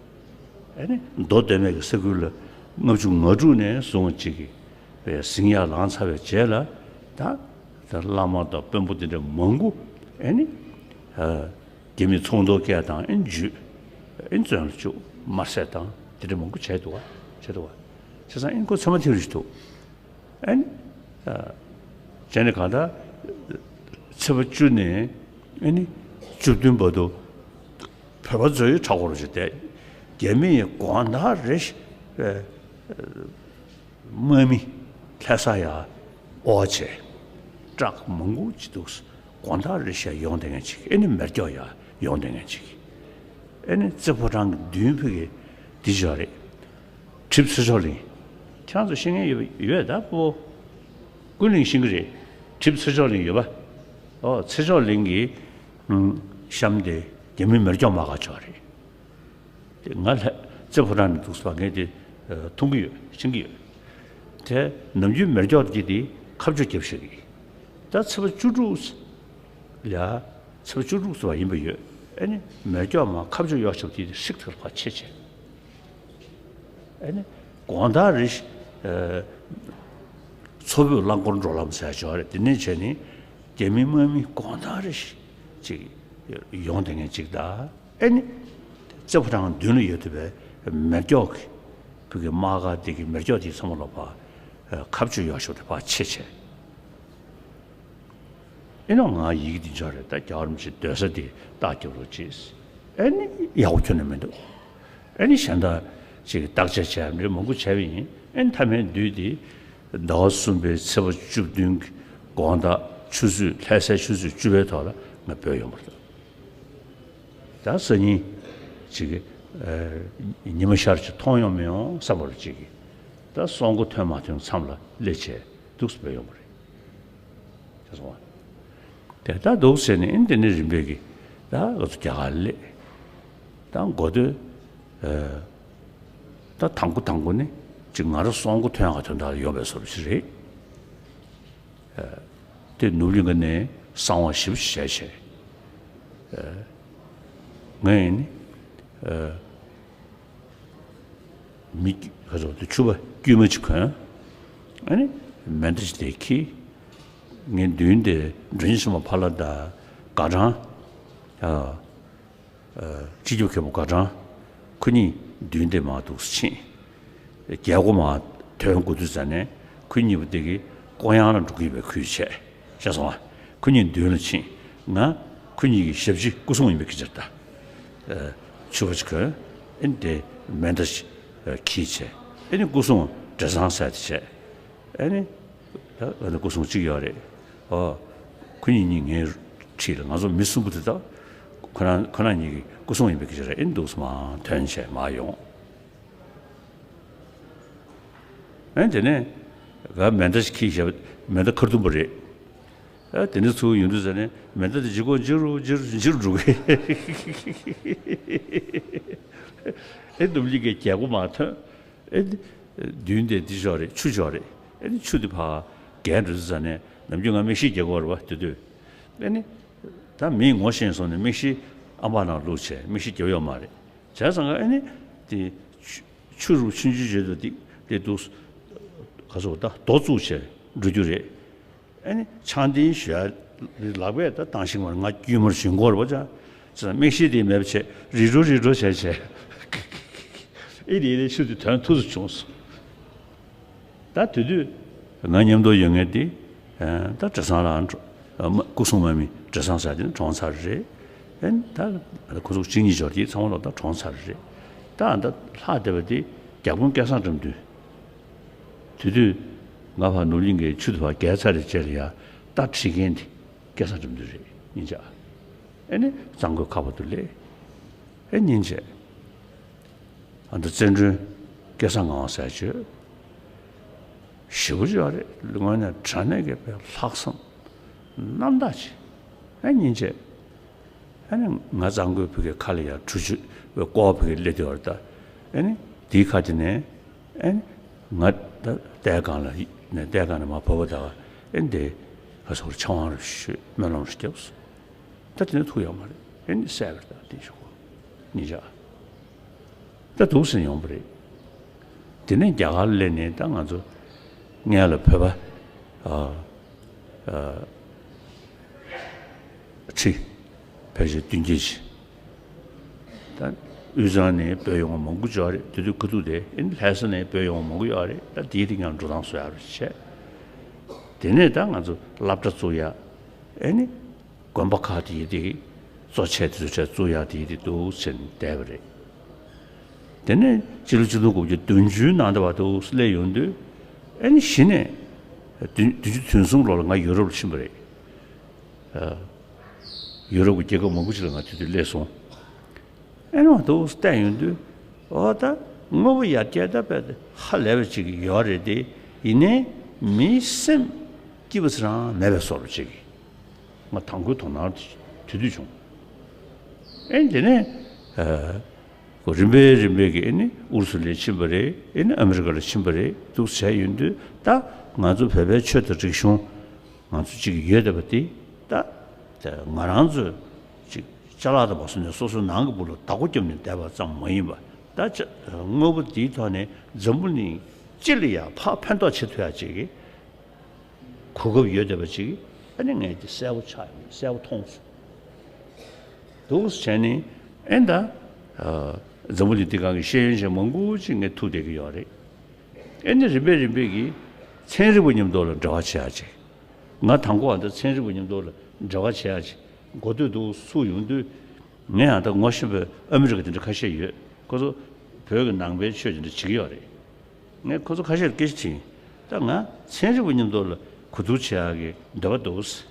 ཨེ་ནི་མདོ་སྟོད་སྨད་ཀྱི་ས་ཁུལ་ལ་ལྔ་བཅུ་ང་དྲུག་ནས་བཟུང་བ་གཅིག་གིས་པའི་ཟིང་ཡ་ལངས་ཚར་བའི་རྗེས་ལ། ད་ད་བླ་མ་དང་དཔོན་པོ་དེ་འདྲ་མང་པོ། ཨེ་ནི། ཨ། རྒྱ་མིས་ཚོང་དོན་སྐད་དང་ཨེ་འཇུས། ཨེ་བཙོན་ལ་བཅུག། དམར་གསོད་དང་དེ་འདྲ་མང་པོ་བྱས་འདུག་བ། བྱས་འདུག་བ། བྱས་ཙང་ཨེ་ཁོ་ཚོད་མ་ཐིག་རེ་ཞིག་འདུག། ཨེ་ནི། ཨ། བྱས་ནས་གང་ལྟར་ཚེས་པ་བཅུ་ནས་ཨེ་ནི་བཅུ་བདུན་བར་དུ་བོད་པ་ཚོའི་མཐའ་འཁོར་ཞིག་བསྡད། རྒྱ་མིས་དགོང་དག་རེ་ཞིག་ཨེ། དམག་མི་ལྷ་ས་ཡར་དབོར་བྱས། ཊག་མང་པོ་ཅིག་འདུག་དགོང་དག་རེ་བཞིན་ཡོང་བསྡད་མཁན་ཅིག་ཨེ་ནི་མེ་སྒྱོགས་ཡ་ཡོང་བསྡད་མཁན་ཅིག་ཨེ་ནི་རྩེ་ཕོ་བྲང་གི་མདུན་ཕ་གི་འདི་ཅིག་ཡོད་རེད། གྲིབ་ཚེ་མཆོག་གླིང་། ཁྱེད་རང་ཚོ་ཤེས་མཁན་ཡོད་ཡོད་ད་པོ། ཀུན་གླིང་ཤེས་ཀྱི་རེད། གྲིབ་ཚེ་མཆོག་གླིང་ཡོད་པ། ཨོ་ཚེ་མཆོག་གླིང་གི་ཨུམ་གཤམ་དེ་རྒྱ་མི་མེ་སྒྱོགས་མ་ག་ཅོག་རེད། དེ་ང་ལ་རྩེ་ཕོ་བྲང་ནས་འདུག་སེ་ཕ་གི་དེ་མཐོང་གི་ཡོད། ཤེས་ཀྱི་ཡོད། དེ་ནམ་རྒྱུན་མེ་སྒྱོགས་དེ་དེ་ཁ་བཅུ་རྒྱབ་ཤག་གི། ད་ཚེས་པ་བཅུ་དྲུག་ལ་ཚེས་པ་བཅུ་དྲུག་ཚོ་བ་ཡིན་པ་ཡོད། ཨེ་ནི་མེ་སྒྱོགས་མ་ཁ་བཅུ་གཡོག་ཆོག་དེ་ཧྲིག་ཐག་ཕ་ཆེ་ཆེ། ཨེ་ནི་དགོང་དག་རེ་ཞིག་མཚོ་བོད་རླངས་འཁོར་འགྲོ་ལམ་ཟེར་ཡ་ཅིག་ཡོད་རེད། དེ་ནས་བྱས་ནས་རྒྱ་མི་དམག་མི་དགོང་དག་རེ་ཞིག་ཅིག་ཡོང་བསྡད་མཁན་ཅིག་ད། ཨེ་ནི་རྩེ་ཕོ་བྲང་མདུན་ལ་ཡོད་དུས་པའི་མེ་སྒྱོགས་ཀྱི་བུ་གི་དམག་སྒར་དེ་གི་མེ་སྒྱོགས་དེ་ཚང་མ་ལོག་པ་ཁ་བཅུ་གཡོག་ཆོག་དེ་ཕ་ཆེ་ཆེ། ཨེ་ནོ་ང་ཡི་གེ་འདི་འབྱོར་རེད། ད་རྒྱལ་བ་རིན་པོ་ཆེ་སྡོད་ས་འདི་རྟགས་རྒྱབ་རོགས་གྱིས། ཨེ་ནི་ཡག་པོ་ཁྱོན་ནས་མི་འདུག་ཨེ་ནི་གཞན་དག་ཅིག་བརྟག་དཔྱད་བྱས་རེད་མང་པོ་བྱས་པ་ཡིན། ཨེ་ནི་མཐའ་མའི་དུས་འདི་ཟླ་བ་གསུམ་པའི་ཚེས་པ་བཅུ་བདུན་གྱི་དགོང་དག་ཆུ་ཚོད་ལྷ་སའི་ཆུ་ཚོད་བཅུ་པའི་ཐོག་ལ་ང་བོད་ཡོང་བ་རེད། ད་སང་ཉིན་ཅིག་ཉི་མ་ཤར་ཅིག་མཐོང་ཡོང་མི་ཡོང་བསམ་པ་རེད། ཅིག་ད་སྲོག་མགོ་ཐོན་མ་ཐོན་མཚམས་ལ་སླེབས་བྱས་འདུག་སེ་བོད་ཡོང་བ་རེད། ཅེས་གསུངས་པ། དེ་ལྟར་འདུག་ཟེར་ནས་ཨེ་འདི་ནི་རིམ་པས་ཀྱི་ད་ང་ཚོ་རྒྱ་གར་སླེབས། ད་འགོ་སྟོད་ཨ་ད་དང་པོ་དང་པོ་ནི་ཅིག་ང་རང་སྲོག་མགོ་ཐོན་ཡག་དོན་དག་ལ་ཡོང་བའི་བཟོ་འདྲ་ཞིག་རེད། ཨ་དེ་ནུབ་གླིང་ག་ནས་གསང་བ་ཞེ་པོ་ཞིག་བྱས་བྱས། ཨ་ངས་ནི་ཨ་མི་ག་ཚོད་དུ་ཕྱུ་པ་དཀྱུས་མ་ཅིག་གོན། ཨ་ནི་མེ་མདའ་ཅིག་དེ་འཁྱེར། ངའི་མདུན་དེ་མགྲོན་ཆེན་མ་ཕ་ལ་དང་དགའ་གྲང་། ཨ་ཨ་སྤྱི་ཁྱབ་མཁན་པོ་དགའ་གྲང་། ཁོ་གཉིས་མདུན་དེ་མར་འདུག་སེ་ཕྱིན། རྒྱལ་སྒོ་མར་ཐོན་དགོས་དུས་ཙ་ནས་ཁོ་གཉིས་པོ་དེ་གི་ཀོ་ཡང་ལ་འགྲོ་གི་ཡོད་པའི་ཁུལ་བྱས། ཤེས་སོང་ང་། ཁོ་གཉིས་མདུན་ལ་ཕྱིན། ང་ཁོ་གཉིས་ཀྱི་ཞབས་ཕྱི་སྐུ་སྲུང་ཡིན་པའི་སྐད་ཆ་ད། ཨ་ཕྱུ་པ་ཅིག་གོན། ཨེ་ནི་དེ་མེ་མདའ་ཅིག་ཨ་འཁྱེར་བྱས། ཨེ་ནི་སྐུ་སྲུང་བྲེ་ཚང་ཟེར་དེ་བྱས། ཨེ་ནི་ད་ཨ་ནི་སྐུ་སྲུང་གཅིག་ཡོད་རེད། ཨོ་ཁོ་གཉིས་གཉིས་ངའི་འཁྲིས་ལ། ང་ཚོ་མི་གསུམ་པོ་དེ་དག་ཁོ་རང་ཁོ་རང་གཉིས་ཀྱི་སྐུ་སྲུང་ཡིན་པའི་སྐད་ཆ་རེད། ཨེ་ནི་འདུག་སེ་མར་ཐོན་བྱས་མར་ཡོང་། ཨེ་དེ་ནས་ག་མེ་མདའ་ཞིག་འཁྱེར་བཞག་པ། མེ་མདའ་ཁ་ཐུམ་པ་རེད། ཨ་དེ་ནས་ཚུར་ཡོང་དུས་ཙ་ནས་མེ་མདའ་དེ་ལྗིད་ཁོག་འཇིར་རུ་འཇིར་འཇིར་འགྲོ་གི། ཨེ་ནུབ་གླིང་གའི་རྒྱལ་སྒོ་མར་ཐོན། ཨེ་མདུན་དེ་འདི་ཅོག་རེད། ཆུ་ཅོག་རེད། ཨེ་ཆུ་དེ་ཕར་བརྒལ་འགྲོ་དུས་ཙ་ནས་ནམ་རྒྱུན་ང་མིག་ཤེལ་རྒྱག་གི་ཡོད་རེད་པ། དེ་དུས་ཨེ་ནི་ད་མིས་ངོ་ཤེས་སོང་ནས་མིག་ཤེལ་ཨ་མ་ནང་བླུགས་བྱས་མིག་ཤེལ་རྒྱབ་ཡོད་མ་རེད། བྱས་ཙང་ཨ་ནི་དེ་ཆུ་ཆུ་རུ་ཆུང་ཆུང་བརྗོད་དུ་དེ་དེ་འདུག་ག་ཚོད་ད་རྡོ་བཙུགས་བྱས་འགྲོ་རྒྱུ་རེད། ཨ་ནི་ཆང་དེའི་ཞོལ་ལག་པས་ད་བཏང་ཤིང་མར་ང་དཀྱུས་མར་ཞོན་གོ་ར་བ་ཅང་ཙང་མིག་ཤེལ་དེ་མེད་པ་བྱས་རི་རོ་རི་རོ་བྱས་བྱས་ཨེ་རེད་རེད་ཤུ་དེ་དོན་ཐུག་སུ་བྱུང་སོང་། ད་དེ་དུས་ང་མཉམ་དུ་ཡོད་མཁན་དེ་ད་བྲེ་ཚང་ལ་སྐུ་སྲུང་མ་མི་བྲེ་ཚང་ཟེར་དེ་ནི་གྲོངས་ཚར་རེད། ཨེ་ད་ཁོ་ཚོ་གཅིག་གཉིས་འབྱོར་དེ་ཚང་མ་ལོག་ད་གྲོངས་ཚར་རེད། ད་ད་ལྷག་བསྡད་པ་དེ་རྒྱ་དཔོན་སྐལ་བཟང་དགྲ་འདུལ། དེ་དུས་ང་ཕར་ནུབ་གླིང་གི་ཆུ་དེ་ཕར་བརྒལ་ཚར་རེད་བྱས་ལ་ཡ་རྟ་ཁྲིད་མཁན་དེ་སྐལ་བཟང་དགྲ་འདུལ་རེད་སྙིང་རྗེ། ཨེ་ནི་གཙང་པོའི་ཁ་བར་དུ་སླེབས། ཨེ་སྙིང་རྗེ། ཨ་ནི་བཙན་སྒྲོན་སྐལ་བཟང་ངག་དབང་ཟེར་བྱོས། ཞེ་པོ་ཅིག་ཡོད་རེད། དངོས་གནས་དྲང་གནས་ཀྱི་དཔེ་ལྷག་བསམ་རྣམ་དག་ཅིག་ཨེ་སྙིང་རྗེ། ཨ་ནི་ང་གཙང་པོའི་བུ་གའི་ཁ་ལ་ཡང་གྲུ་ཆུ་བའི་ཀོ་བ་བུ་གའི་སླེབས་དུས་བར་ད། ཨ་ནི་དེའི་ཁ་དེ་ནས་ཨ་ནི་ང་ད་ལྟའི་སྒང་ལ་ནས་ལྟའི་སྒང་ནས་མར་བབས་པ་ད་ཨ་ནི་དེ་ག་སོགས་ཆང་བང་རུ་ཞུས་སྨོན་ལམ་རུ་བརྒྱབས་སོ། ད་དེ་ནས་ཐུག་ཡོད་མ་རེད། ཨ་ནི་སད་པར་ད་དེ་ཞུ་གོ་ཉིན་ཞག་ད་འདུག་ཟིན་ཡོང་པ་རེད། དེ་ནས་རྒྱ་གར་སླེབས་ནས་ད་ང་ཚོ་སྔོན་ལ་བོད་པ་ཨ་ཨ་ཁྲི་ཕལ་ཆེར་བདུན་བརྒྱད་ཅིག་ད་དབུས་གཙང་ནས་བོད་ཡོང་བ་མང་པོ་ཅིག་ཡོད་རེད། དེ་དུས་ཁ་ཐུག་དེ་ཨ་ནི་ལྷ་ས་ནས་བོད་ཡོང་བ་མང་པོ་ཡོད་རེད། ད་དེའི་རིང་ཡང་འགྲོ་སྟངས་བཟོ་ཡག་རེ་བྱས། དེ་ནས་ད་ང་ཚོ་སློབ་གྲྭ་བཙུགས་ཡག་ཨ་ནི། དགོན་པ་ཁག་དེ་ཡི་དེ་གཙོ་ཆེ་དེ་ཚོ་གྲས་བཙུགས་ཡག་དེ་ཡི་དེ་འདུག་ཟེར་ནས་བསྡད་པ་རེད། དེ་ནས་སྤྱི་ལོ་ཆིག་སྟོང་དགུ་བརྒྱ་བདུན་ཅུའི་ནང་དུ་བར་དུ་སླེབས་ཡོང་དུས་ཨ་ནི་གཞི་ནས་ བདུན་བདུན་ཅུ་དོན་གསུམ་ལོ་ལ་ང་ཡུ་རོབ་ལ་ཕྱིན་པ་རེད། ཡུ་རོབ་ཀྱི་རྒྱལ་ཁབ་མང་པོ་ཅིག་ལ་ང་དུས་དུས་སླེབས་སོང་། ཨེ་ནི་མ་འདུག་བལྟས་ཡོང་དུས། འོ་ད་དངོས་པོ་ཡར་རྒྱས་ད་བས་ཧ་ལས་པ་ཅིག་ཡོད་རེད་དེ། ཡིན་ནའི་མིའི་སེམས་སྐྱིད་པ་ཟེར་རང་མེད་པའི་བཟོ་འདྲ་ཅིག་ང་དང་པོའི་དོ་སྣང་དེ་དུས་བྱུང་། ཨེ་དེ་ནས་ཨ་ཁོ་རིམ་པས་རིམ་པས་ཀྱིས་ཨེ་ནི་ཨུ་རུ་སུ་ལ་ཕྱིན་པ་རེད། ཨེ་ནི་ཨ་མི་རི་ཀ་ལ་ཕྱིན་པ་རེད། འདུག་བྱས་ཡོང་དུས་ད་ང་ཚོ་བོད་པའི་ཆོས་དང་རིག་གཞུང་ང་ཚོ་གཅིག་ཡོད་བསྡད་པ་དེ་ད་ད་ང་རང་ཚོས་གཅིག་ཅ་ལག་དང་མ་སོང་ནས་སོ་སོའི་ནང་གི་སྦུག་ལ་བདག་པོ་བརྒྱབ་ནས་བསྡད་པ་ཙམ་མ་ཡིན་པ། ད་ཅ་དངོས་པོ་འདིའི་ཐོག་ནས་འཛམ་བུ་གླིང་སྤྱི་ལ་ཡང་ཕར་ཕན་ཐོགས་བྱེད་ཐུབ་ཡག་ཅིག་གི་གོ་སྐབས་ཡོད་བསྡད་པ་ཅིག་ཨ་ནི་ངས་འདི་གསལ་པོ་ཆགས་ཡོང་། གསལ་པོ་མཐོང་སོང་། འདུག་བྱས་ནས་ཨེ་ད་འཛམ་བུ་གླིང་འདི་སྒང་གི་ཤེས་ཡོན་ཅན་མང་པོ་ཅིག་ངས་ཐུག་བསྡད་ཀྱི་ཡོད་རེད། ཨེ་ནི་རིམ་པས་རིམ་པས་ཀྱིས་ཚན་རིག་པ་མཉམ་དུ་ལ་འབྲེལ་བ་བྱེད་ཡག་ཅིག་ང་དང་པོ་ཨ་ད་ཚན་རིག་པ་མཉམ་དུ་ལ་འབྲེལ་བ་བྱེད་ཡག་ཅིག་འགོ་སྟོད་དུ་ཚུགས་ཡོང་དུས། ངས་ཨ་ད་ངོ་ཤེས་པའི་ཨ་མི་རི་ཀ་དེ་འདྲ་ཁ་ཤས་ཡོད། ཁོ་ཚོ་བོད་ཀྱི་ནང་པའི་ཆོས་དེ་འདྲ་བྱེད་ཀྱི་ཡོད་རེད། ངས་ཁོ་ཚོ་ཁ་ཤས་ལ་སྐད་ཆ་དྲིས། ད་ང་ཚན་རིག་པ་མཉམ་དུ་ལ་གོ་བསྡུར་བྱེད་ཡག་གི་འདོད་པ་འདུག་ཟེར་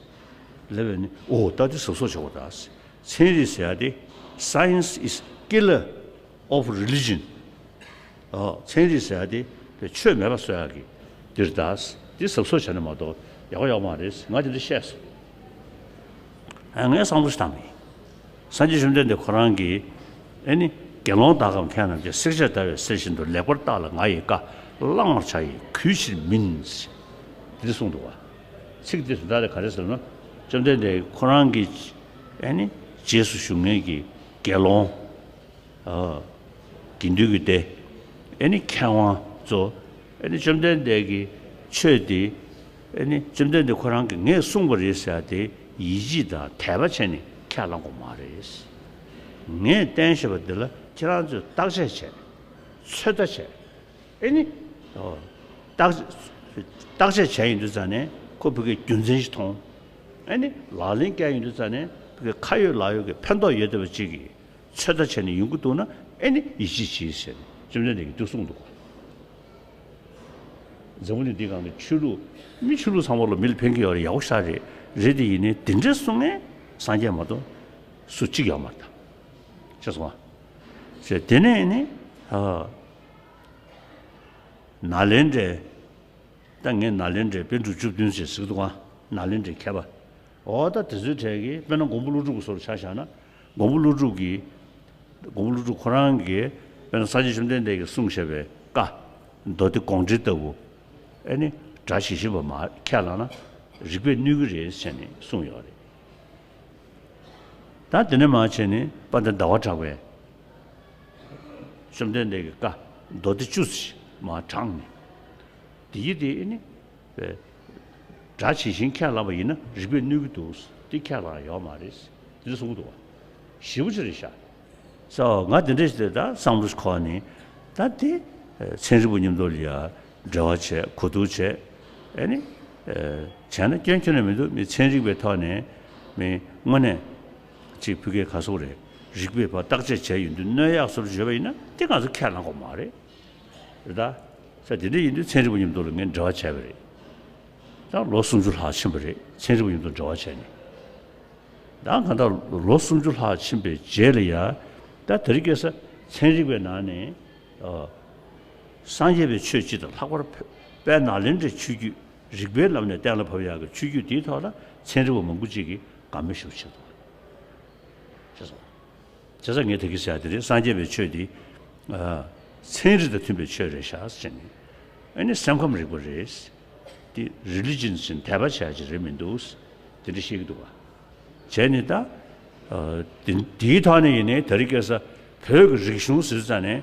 ལབ་པས་ནི། ཨོ་ད་དེ་གཟབ་གཟབ་བྱེད་དགོས་ད་ཟེར། ཚན་རིག་ཟེར་ཡག་དེ་Science is killer of religion། ཨོ་ཚན་རིག་ཟེར་ཡག་དེ་ཆོས་མེད་པ་བཟོ་ཡག་གི་འདིར་ད་ཟེར། དེ་གཟབ་གཟབ་བྱས་ན་མ་གཏོགས་ཡག་པོ་ཡོད་མ་རེད་ཟེར་ང་དེ་འདྲ་བཤད་སོང་། ཨ་ངས་བསམ་བློ་ཞིག་བཏང་མི་ཡིན། སངས་རྒྱས་བཅོམ་ལྡན་འདས་ཁོ་རང་གིས་ཨེ་ནི་དགེ་སློང་དག་གམ་མཁས་རྣམས་ཀྱིས། བསྲེག་བཅད་བརྡར་བའི་གསེར་བཞིན་དུ། ལེགས་པར་བརྟགས་ལ་ང་ཡི་བཀའ། བླང་བར་བྱ་ཡི་གུས་ཕྱིར་མིན། འདི་གསུངས་འདུག་བ། ཚིག་འདི་དོན་དག་དེ་ག་རེ་ཟེར་ན། བཅོམ་ལྡན་འདས་ཁོ་རང་གིས་ཨེ་ནི་རྗེས་སུ་ཞུགས་མཁན་གྱི་དགེ་སློང་། ཨ། དགེ་འདུན་གྱི་སྡེ། ཨེ་ནི་མཁས་དབང་ཚོ། ཨེ་ནི་བཅོམ་ལྡན་འདས་ཀྱི་ཆོས་འདི། ཨེ་ནི་བཅོམ་ལྡན་འདས་ཁོ་རང་གིས་ངས་གསུངས་པ་རེད་ཟེར་ཏེ་ཡིད་ཆེས་དང་དད་པ་བྱས་ནས་ཁས་བླངས་དགོས་མ་རེད། ངས་བསྟན་བཞག་པ་འདི་ལ་ཁྱེད་རང་ཚོས་བརྟག་དཔྱད་བྱས། ཚོད་ལྟ་བྱས། ཨེ་ནི། ཨོ། བརྟག་བརྟག་དཔྱད་བྱས་ཡོང་དུས་ཙ་ནས་ཁོ་ཕ་གིའི་རྒྱུ་མཚན་ཞིག་མཐོང་། ཨེ་ནི་ལག་ལེན་བཀལ་ཡོང་དུས་ཙ་ནས་ཕ་གིའི་ཁ་ཡོད་ལག་ཡོད་ཀྱི་ཕན་ཐོགས་ཡོད་བསྡད་པ་ཅིག་གིས་ཚོད་ལྟ་བྱས་ནས་ཡོང་གི་འདུག་ན། ཨེ་ནི་ཡིད་ཆེས་གྱིས་ཟེར་ནས་བཅོམ་ལྡན་འདས་ཀྱིས་འདི་གསུངས་འདུག་འཛམ་བུ་གླིང་འདི་སྒང་གི་ཆོས་ལུགས། མི་ཆོས་ལུགས་ཚང་མ་ལ་མི་ལ་ཕན་གྱི་ཡོད་རེད། ཡག་པོ་ཞེ་དྲག་རེད། རེད་དེ་ཡིན་ནའི་དེ་འདྲ་གསུང་མཁན་སངས་རྒྱས་མ་གཏོགས་སུ་གཅིག་ཡོད་མ་རེད་ད། ཤེས་སོང་ཨ། ཟེར་དེ་ནས་ནི། ཨ། ནཱ་ལེནྡྲའི། ད་ངས་ནཱ་ལེནྡྲའི་པཎ་གྲུབ་བཅུ་བདུན་ཞེས་ཟེར་གི་འདུག་ག་ནཱ་ལེནྡྲའི་མཁས་པ། འོ་ད་དེ་ཚོའི་གྲས་ཀྱིས་དཔེར་ན་མགོན་པོ་ཀླུ་སྒྲུབ་ཀྱི་བཟོ་འདྲ་ཆ་བཞག་ན། མགོན་པོ་ཀླུ་སྒྲུབ་ཀྱིས། མགོན་པོ་ཀླུ་སྒྲུབ་ཁོ་རང་གིས་དཔེར་ན་སངས་རྒྱས་བཅོམ་ལྡན་འདས་ཀྱིས་གསུངས་བཞག་པའི་བཀའ། མདོ་སྡེ་དགོངས་འགྲེལ་ལྟ་བུ། ཨེ་ནི་སྒྲ་ཇི་བཞིན་པ་མར་ཁས་བླངས་ན་རིགས་པས་གནོད་ཀྱི་རེད་ཟེར་ནས་གསུངས་ཡོད་རེད། ད་དེ་ནས་མར་བྱས་ནས་དཔལ་ལྡན་ཟླ་བ་གྲགས་པས་བཅོམ་ལྡན་འདས་ཀྱི་བཀའ་མདོ་སྡེ་བཅུ་ཞིག་མར་དྲངས་ནས། དེ་ཡི་དེ་ཨེ་ནི། སྒྲ་ཇི་བཞིན་ཁས་བླངས་པ་ཡིན་ན་རིགས་པས་གནོད་ཀྱི་འདུག་དེ་ཁས་བླངས་ཡོད་མ་རེད། དེ་གསུངས་འདུག་བ། ཞེ་པོ་ཅིག་རེད་ཤག་ས་ང་དེ་འདྲ་ཞིག་དེ་ད་བསམ་བློ་ཞིག་འཁོར་ནས། ད་དེ་ཚན་རིག་པ་མཉམ་དུ་ལ་ཡ་འབྲེལ་བ་བྱས། གོ་བསྡུར་བྱས། ཨེ་ནི། བྱས་ན་སྐྱོན་ཁྱོན་ནས་མི་འདུག་མི་ཚན་རིག་པའི་ཐོག་ནས་མི་དངོས་གནས་ཅིག་ཕ་གིའི་ག་ཟེར་དགོས་རེད། རིགས་པས་ཕར་བརྟག་དཔྱད་བྱས་ཡོང་དུས་གནོད་ཡག་བཟོ་འདྲ་ཡོད་པ་ཡིན་ན་དེ་ང་ཚོ་ཁས་བླངས་དགོས་མ་རེད། རེད་ད། ས་དེ་འདྲ་ཡིན་དུས་ཚན་རིག་པ་མཉམ་དུ་ལ་ངས་འབྲེལ་བ་བྱས་པ་རེད། ད་ལོ་སུམ་ཅུ་ལྷག་ཕྱིན་པ་རེད། ཚན་རིག་པ་མཉམ་དུ་འབྲེལ་བ་བྱས་ནས། ད་གང་ལྟར་ལོ་སུམ་ཅུ་ལྷག་ཕྱིན་པའི་རྗེས་ལ་ཡ། ད་དེ་རིང་ཁ་སང་ཚན་རིག་པའི་ནང་ནས། ཨ། སངས་རྒྱས་པའི་ཆོས་སྤྱི་དང་ལྷག་པར་དཔལ་ནཱ་ལེནྡྲའི་ཆོས་བརྒྱུད་རིགས་པའི་ལམ་ནས་གཏན་ལ་ཕབ་ཡག་གི་ཆོས་བརྒྱུད་དེའི་ཐོག་ལ་ཚན་རིག་པ་མང་པོ་ཅིག་གིས་དགའ་མོས་ཞེ་པོ་བྱེད་འདུག་ཅེས་སོ། བྱས་ཙང་ངས་ད་གིན་ཟེར་ཡག་དེ་རེད། སངས་རྒྱས་པའི་ཆོས་འདི། ཨ། ཚན་རིག་དང་མཐུན་པའི་ཆོས་རེད་ཤག་ཟེར་ནས། ཨ་ནི་སེམས་ཁམས་རིག་པ་རེད། འདི་religion་ཟེར་ནས་དད་པ་བྱེད་ཡག་ཅིག་རེད་མི་འདུག་དེ་འདྲ་བཤད་ཀྱི་འདུག་ག་བྱས་ནས་ད། ཨ། འདི་འདིའི་ཐོག་ནས་ཡིན་ནའི་དེ་རིང་ཁ་སང་བོད་ཀྱི་རིག་གཞུང་ཟེར་ཙང་ནས།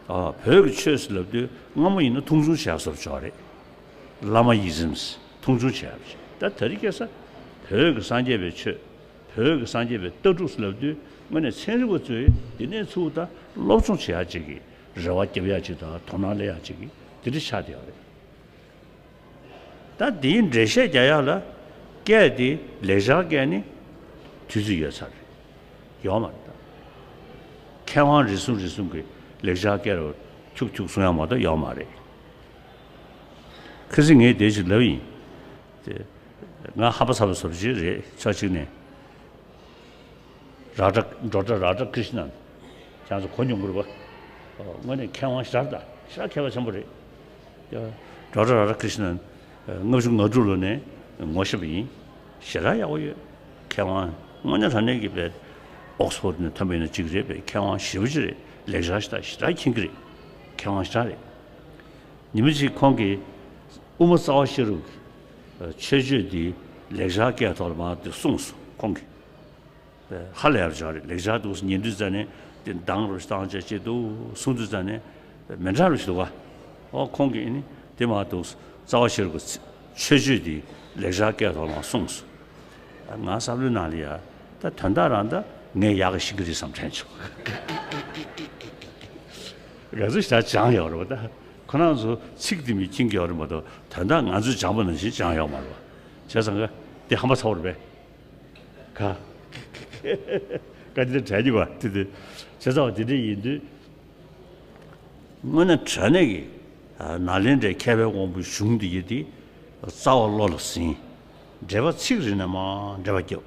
ཨ། བོད་ཀྱི་ཆོས་ཟེར་ལབ་དུས་སྔ་མོ་ཡིན་ན་མཐོང་ཆུང་བྱེད་ཡག་བཟོ་འདྲ་ཅིག་རེད། བླ་མ་ཡི་ཟམ་ཟེར་མཐོང་ཆུང་བྱེད་ཡག་ཅིག་ད་དེ་རིང་ཁ་སང་བོད་ཀྱི་སངས་རྒྱས་པའི་ཆོས། བོད་ཀྱི་སངས་རྒྱས་པའི་ལྟ་གྲུབ་ཟེར་ལབ་དུས་དངོས་གནས་ཚན་རིག་པ་ཚོས་འདི་ནས་ཚུར་ད་སློབ་སྦྱོང་བྱེད་ཡག་ཅིག་གི་རེ་བ་རྒྱབ་ཡག་ཅིག་དང་དོ་སྣང་སླེབས་ཡག་ཅིག་གི་འདི་འདྲ་ཆགས་བསྡད་ཡོད་རེད། ད་འདིའི་འགྲེལ་བཤད་རྒྱག་ཡག་ལ་སྐད་དེ་ལེགས་སྦྱར་སྐད་ནི་དུས་ཚོད་ཡོད་ཚར་རེད། ཡོད་མ་རེད་ད། མཁས་དབང་རེ་ཟུང་རེ་ཟུང་གིས་ལེགས་སྦྱར་སྐད་རུ་ཁྱུག་ཁྱུག་གསུང་ཡག་མ་གཏོགས་ཡོད་མ་རེད། ཁ་སང་ངས་དེ་ཞིག་ལབ་ཡིན། ང་ཧམ་པ་ཚ་པོ་བཟོ་འདྲ་ཅིག་རེད། ཕྱོགས་གཅིག་ནས་རཱ་ཌ་ཌོག་ཊར་རཱ་ཌ་ཀྲིཤ་ནན། ཁྱེད་ཚོ་གོ་མྱོང་གི་རེད་པ། དངོས་གནས་མཁས་དབང་ཞེ་དྲག་དང་ཞེ་དྲག་མཁས་པ་ཆེན་པོ་རེད། ཌོག་ཊར་རཱ་ཌ་ཀྲིཤ་ནན་ལྔ་བཅུ་ང་དྲུག་ལོ་ནས་ངོ་ཤེས་པ་ཡིན། ཞེ་དྲག་ཡག་པོ་ཡོད། མཁས་དབང་དངོས་གནས་དྲང་གནས་ཀྱི་པའི་ཨོག་སི་ཕོར་ཌ་ནས་ཐོན་པ་ཡིན་ན་གཅིག་རེད་པས། མཁས་དབང་ཞེ་པོ་ཅིག་རེད། ལེགས་སྦྱར་ཞེ་དྲག་ཞེ་དྲག་མཁྱེན་གྱི་རེད། མཁས་དབང་ཞེ་དྲག་རེད། ཉི་མ་གཅིག་ཁོང་གིས་དབུ་མ་རྩ་བ་ཤེས་རབ་ཀྱི་མཆོད་བརྗོད་འདི་ལེགས་སྦྱར་སྐད་ཐོག་ལ་མར་དེ་གསུངས་སོང་ཁོང་གིས། ཧ་ལས་ཡག་པོ་ཅིག་རེད། ལེགས་སྦྱར་འདུག་ཉན་དུས་ཙ་ནས་དེ་འདང་རུ་བཏང་བྱས་བྱས་འདུག་གསུང་དུས་ཙ་ནས་མི་འདྲ་རུ་ཞིག་འདུག་ག་ཨོ་ཁོང་གིས་ཨ་ནི་དེ་མ་གཏོགས་རྩ་བ་ཤེས་རབ་ཀྱི་མཆོད་བརྗོད་འདི་ལེགས་སྦྱར་སྐད་ཐོག་ལ་མར་གསུངས་སོང་། ང་བསམ་བློའི་ནང་ལ་ཡ་ད་དོན་དག་རང་ད་ངས་ཡག་གི་ཤེས་ཀྱི་རེད་བསམ་དྲན་བྱུང་། ང་ཚོ་ཞེ་དྲག་སྦྱངས་ཡོད་རེད་པ། ད་ཁོ་རང་ཚོ་ཚིག་དེ་མི་མཁྱེན་གྱི་ཡོད་རེད་མ་གཏོགས་དོན་དག་ང་ཚོས་སྦྱངས་པ་ནང་བཞིན་སྦྱངས་ཡོད་མ་རེད་པ། བྱས་ཙང་ག་དེ་ཧམ་པ་ཚ་པོ་རེད་པས། ག་ག་དེ་འདྲ་དྲན་གྱི་པ་དེ་དེ། བྱས་ཙང་དེ་འདྲ་ཡིན་དུས། དངོས་གནས་དྲང་གནས་ཀྱི་ནཱ་ལེནྡྲའི་མཁས་པའི་དབང་པོའི་གཞུང་འདི་ཡི་དེ་རྩ་བ་བློ་ལ་ཟིན། འགྲེལ་པ་ཚིག་རེ་ནས་མར་འགྲེལ་པ་བརྒྱབ།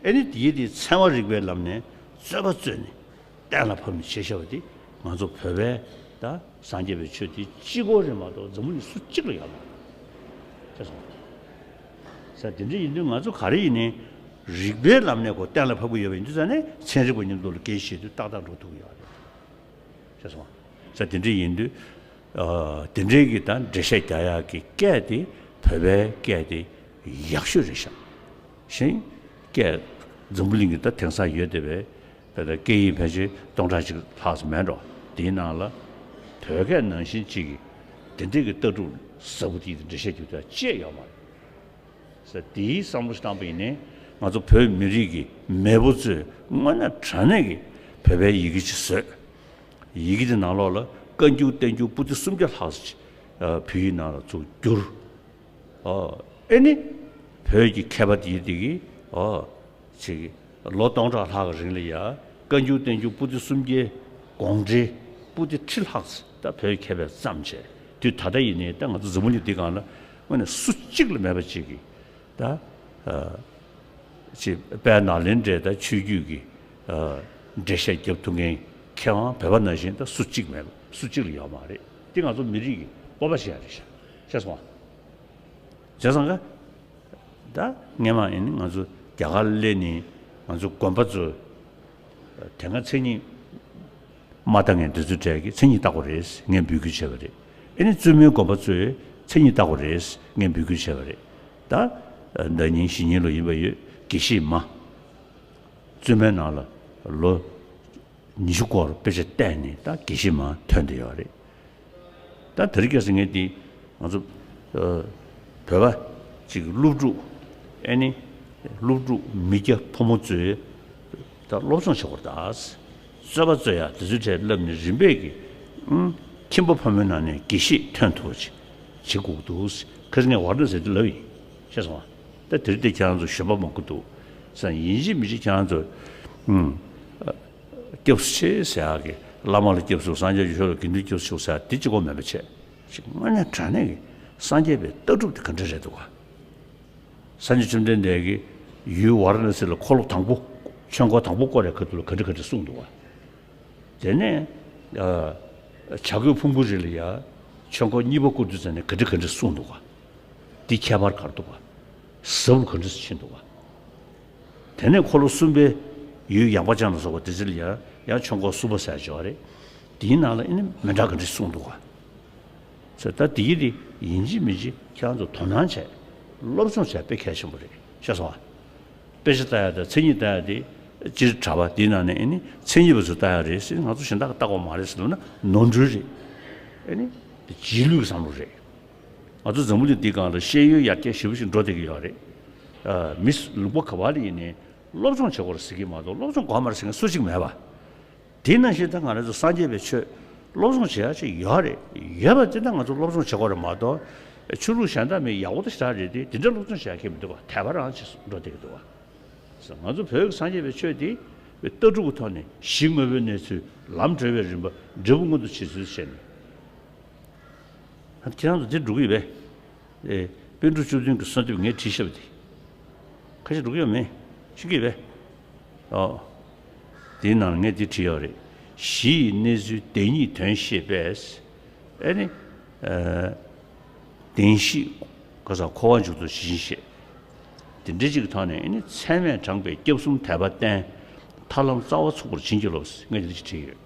ཨེ་ནི་དེ་ཡི་དེ་ཚན་པ་རིག་པའི་ལམ་ནས་རྩོད་པ་རྩོད་ནས་གཏན་ལ་ཕབ་ནས་བྱས་བཞག་པ་དེ་ང་ཚོ་བོད་པའི་ད་སངས་རྒྱས་པའི་ཆོས་དེ་གཅིག་པོ་རེད་མ་གཏོགས་འཛམ་བུ་གླིང་སུ་གཅིག་ལ་ཡོད་མ་རེད། ཅེས་གསུངས། ས་དེ་འདྲ་ཡིན་དུས་ང་ཚོ་ག་རེ་ཡིན་ནའི་རིགས་པའི་ལམ་ནས་ཁོ་གཏན་ལ་ཕབ་ཀྱི་ཡོད་པ་ཡིན་དུས་ཙང་ནས་ཚན་རིག་པ་མཉམ་དུ་ལ་སྐད་ཆ་བཤད་དུས་ཏག་ཏག་འགྲོ་ཐུབ་ཀྱི་ཡོད་རེད། ཤེས་སོང་། ས་དེ་འདྲ་ཡིན་དུས། ཨ་དེ་འདྲའི་གི་ད་འགྲེལ་བཤད་རྒྱག་ཡག་གི་སྐད་དེ་བོད་པའི་སྐད་དེ་ཡག་ཤོས་རེད་ཤག་ཤིང་སྐད་འཛམ་བུ་གླིང་གི་ད་དེང་སང་ཡོད་བསྡད་པའི་བོད་ད་སྐད་ཡིག་ཕལ་ཆེར་སྟོང་ཕྲག་གཅིག་ལྷག་ཙམ་མེད་འགྲོ། དེའི་ནང་ལ་བོད་སྐད་ནང་བཞིན་གཅིག་གི་དེ་འདྲའི་གི་ལྟ་གྲུབ་ཟབ་པོ་དེ་འགྲེལ་བཤད་རྒྱུ་ད་ཅེས་ཡོད་མ་རེད། ཟེར་དེའི་བསམ་བློ་ཞིག་བཏང་པ་ཡིན་ནའི་ང་ཚོ་བོད་མི་རིགས་ཀྱི་མེས་པོ་ཚོས་དངོས་གནས་དྲང་གནས་ཀྱི་བོད་པའི་ཡི་གེ་ཅིག་བཟོས། ཡི་གེ་དེ་ནང་ལོགས་ལ་བཀའ་འགྱུར་བསྟན་འགྱུར་པོ་ཏི་སུམ་བརྒྱ་ལྷག་ཙམ་ཅིག་བོད་ཡིག་ནང་ལ་ཚུར་བསྒྱུར། ཨོ་ཨེ་ནི་བོད་ཀྱི་མཁས་པ་དེ་དེ་གིས་ཨོ་ཅིག་ལོ་སྟོང་ཕྲག་ལྷག་གི་རིང་ལ་ཡ་བཀའ་འགྱུར་བསྟན་འགྱུར་པོ་ཏི་སུམ་བརྒྱའི་དགོངས་འགྲེལ་པོ་ཏི་ཁྲི་ལྷག་ཙམ་ད་བོད་ཀྱི་མཁས་པས་བརྩམས་བྱས། དུས་ད་ལྟ་ཡིན་ནའི་ད་ང་ཚོ་འཛམ་བུ་གླིང་འདི་སྒང་ལ་དངོས་གནས་སུ་གཅིག་ལ་མེད་པ་ཅིག་གིས་ད་ཨ་ཅིག་དཔལ་ནཱ་ལེནྡྲའི་ད་ཆོས་བརྒྱུད་ཀྱི་ཨ་འགྲེལ་བཤད་རྒྱབ་ཐུབ་མཁན་མཁས་དབང་བོད་པ་ནང་བཞིན་ད་སུ་གཅིག་མེད་པ་སུ་གཅིག་ལ་ཡོད་མ་རེད། འདི་ང་ཚོ་མི་རིགས་ཀྱི་སྤོབས་པ་ཞིག་ཡང་རེད་ཤག་ཤེས་སོང་ཨ། བྱས་ཙང་ཀ་ད་སྔས་མ་ཡིན་ནི་ང་ཚོ་རྒྱ་གར་སླེབས་ནས་ང་ཚོ་དགོན་པ་ཚོ་དེ་སྔ་མཚན་ཉིད་མ་བཏགས་མཁན་དེ་ཚོའི་གྲས་ཀྱིས་མཚན་ཉིད་བཏགས་པ་རེད་ངས་འབོད་སྐུལ་བྱས་པ་རེད། ཨེ་ནི་བཙུན་མོའི་དགོན་པ་ཚོས་མཚན་ཉིད་བཏགས་པ་རེད་ངས་འབོད་སྐུལ་བྱས་པ་རེད། ད་ཟླ་ཉིན་གཞེས་ཉིན་ལོ་ཡིན་པ་ཡོད་དགེ་བཤེས་མ། བཙུན་མའི་ནང་ལ་ལོ་ཉི་ཤུ་སྐོར་དཔེ་ཆ་བལྟས་ནས་ད་དགེ་བཤེས་མ་ཐོན་བསྡད་ཡོད་རེད། ད་དེ་རིང་ཁ་སང་ངས་འདི་ང་ཚོ་ཨ་བོད་པ་ཅིག་སློབ་ཕྲུག་ཨེ་ནི་སློབ་ཕྲུག་མི་སྐྱ་ཕོ་མོ་ཚོས་ད་སློབ་སྦྱོང་བྱེད་དགོས་རེད་ད། རྩོད་པ་རྩོད་ཡ་དེ་ཚོའི་གྲས་བསླབས་ནས་རིམ་པས་ཀྱི་ཨང་ཁྱིམ་པ་ཕ་མའི་ནང་ནས་དགེ་བཤེས་ཐོན་ཐུབ་པ་ཅིག་བྱེད་དགོས་འདུག་ཁ་སང་ངས་ཝཱ་ར་ཎ་སི་དེ་ལབ་ཡིན། ཤེས་སོང་ཨ། ད་དེ་རིང་དེ་ཁྱེད་རང་ཚོ་ཞོན་པ་མང་པོ་འདུག་ས་ཡིན་གཅིག་མིན་གཅིག་ཁྱེད་རང་ཚོ་ཨང་། སྐྱབས་སུ་མཆི་ཟེར་ཡག་གི་བླ་མ་ལ་སྐྱབས་སུ་སངས་རྒྱས་ཀྱི་ཆོས་ལ་དགེ་འདུན་སྐྱབས་སུ་མཆི་ཟེར་ཡག་དེ་གཅིག་པོ་མེད་པ་བྱས། ཅིག་དངོས་གནས་དྲང་གནས་ཀྱི་སངས་རྒྱས་པའི་ལྟ་གྲུབ་དེ་ག་འདྲ་རེད་འདུག་ག་སངས་རྒྱས་བཅོམ་ལྡན་འདས་ཀྱིས་ཡུལ་ཝཱ་ར་ཎ་སི་ལ་འཁོར་ལོ་དང་པོ་ཆོས་འཁོར་དང་པོ་བསྐོར་བའི་ཁ་ཐུག་ལ་ག་འདྲ་ག་འདྲ་གསུངས་འདུག་ག་དེ་ནས་ཨ་བྱ་རྒོད་ཕུང་པོའི་རི་ལ་ཡ་ཆོས་འཁོར་གཉིས་པ་བསྐོར་དུས་ཙམ་ནས་ག་འདྲ་ག་འདྲ་གསུངས་འདུག་ག་འདི་ཁྱད་པར་ག་རེ་འདུག་ག་ཟབ་རུ་ག་འདྲ་ཕྱིན་འདུག་ག་དེ་ནས་འཁོར་ལོ་གསུམ་པའི་ཡུལ་ཡངས་པ་ཅན་ལ་སོགས་པ་དེ་ཚོ་ལ་ཡང་ཡང་ཆོས་འཁོར་གསུམ་པ་ཟེར་ཡག་ཅིག་ཡོད་རེད། དེའི་ནང་ལ་ཨེ་ནི་མི་འདྲ་ག་འདྲ་གསུངས་འདུག་ག་ཟེར་ད་དེ་གི་དེ་ཡིན་གཅིག་མིན་གཅིག་ཁྱེད་རང་ཚོ་དོ་སྣང་བྱས་སློབ་སྦྱོང་བྱས་དཔེ་གལ་ཆེན་པོ་རེད་ཤེས་སོང་ཨ། དཔེ་ཆ་ལྟ་ཡག་དང་མཚན་ཉིད་ལྟ་ཡག་དེ་སྤྱིར་གྲྭ་པ་དེའི་ནང་ནས་ཨེ་ནི་མཚན་ཉིད་པ་ཚོས་ལྟ་ཡག་རེད་ཟེར། ང་ཚོ་གཞན་དག་གིས་ལྟ་དགོས་མ་རེད་ཟེར་ལབ་ན་ནོར་འཁྲུལ་རེད། ཨེ་ནི་རྗེས་ལུས་ཀྱི་བསམ་བློ་རེད། ང་ཚོ་འཛམ་བུ་གླིང་འདིའི་སྒང་ལ་ཤེས་ཡོན་ཡར་རྒྱས་ཞེ་པོ་ཞིག་འགྲོ་བསྡད་ཀྱི་ཡོད་རེད། ཨ་མི་ལུང་པ་ག་པ་ལ་ཡིན་ནའི་སློབ་སྦྱོང་བྱེད་དགོས་རེད་ཟེར་གྱི་མ་གཏོགས་སློབ་སྦྱོང་དགོས་མ་རེད་ཟེར་མཁན་སུ་གཅིག་མེད་པ། དེ་ནང་བཞིན་ད་ང་རང་ཚོ་སངས་རྒྱས་པའི་ཆོས་སློབ་སྦྱོང་བྱེད་ཡག་ཅིག་ཡོད་རེད། ཡོད་པ་དེ་ད་ང་ཚོ་སློབ་སྦྱོང་བྱེད་དགོས་རེད་མ་གཏོགས་ཆོས་ལུགས་གཞན་དག་མི་ཡག་པོ་དེ་ཞེ་དྲག་རེད་དེ་དེ་འདྲ་སློབ་སྦྱོང་བྱེད་ཡག་གི་མི་འདུག་པ། དད་པ་རང་ཅིག་འགྲོ་བསྡད་ཀྱི་འདུག་པ། ང་ཚོ་བོད་ཀྱི་སངས་རྒྱས་པའི་ཆོས་དེ་ལྟ་གྲུབ་ཀྱི་ཐོག་ནས་གཞི་དངོས་པོའི་གནས་ཚུལ་ལམ་གྲོལ་བའི་རིམ་པ་འབྲས་བུ་མངོན་དུ་བྱེད་ཚུལ་བཤད་ནས། ཁྱེད་རང་ཚོ་འདིར་འགྲོ་གི་ཡོད་པས། ཨེ། པཎ་གྲུབ་བཅུ་བདུན་གྱི་གསོལ་འདེབས་ངས་བྲིས་བཞག་པ་དེ། ཁ་ཤས་འགྲོ་གི་ཡོད་མེད། ཤེས་ཀྱི་ཡོད་པས། ཨོ། དེའི་ནང་ལ་ངས་འདི་བྲིས་ཡོད་རེད། གཞི་ཡི་གནས་ཚུལ་བདེན་གཉིས་དོན་ཤེས་པས། ཨེ་ནི། ཨ། བདེན་བཞི། ག་ས་འཁོར་བ་མཇུག་ཏུ་ཇི་བཞིན་བཤད། དེ་འདྲ་ཅིག་གི་ཐོག་ནས་ཨེ་ནི་ཚད་མས་དྲངས་པའི་སྐྱབས་གསུམ་དད་པ་བསྟེན། ཐར་ལམ་རྩ་བ་ཚུགས་པར་བྱིན་གྱིས་རློབས། ངས་འདི་འདྲ་ཅིག་བྲིས་ཡོད།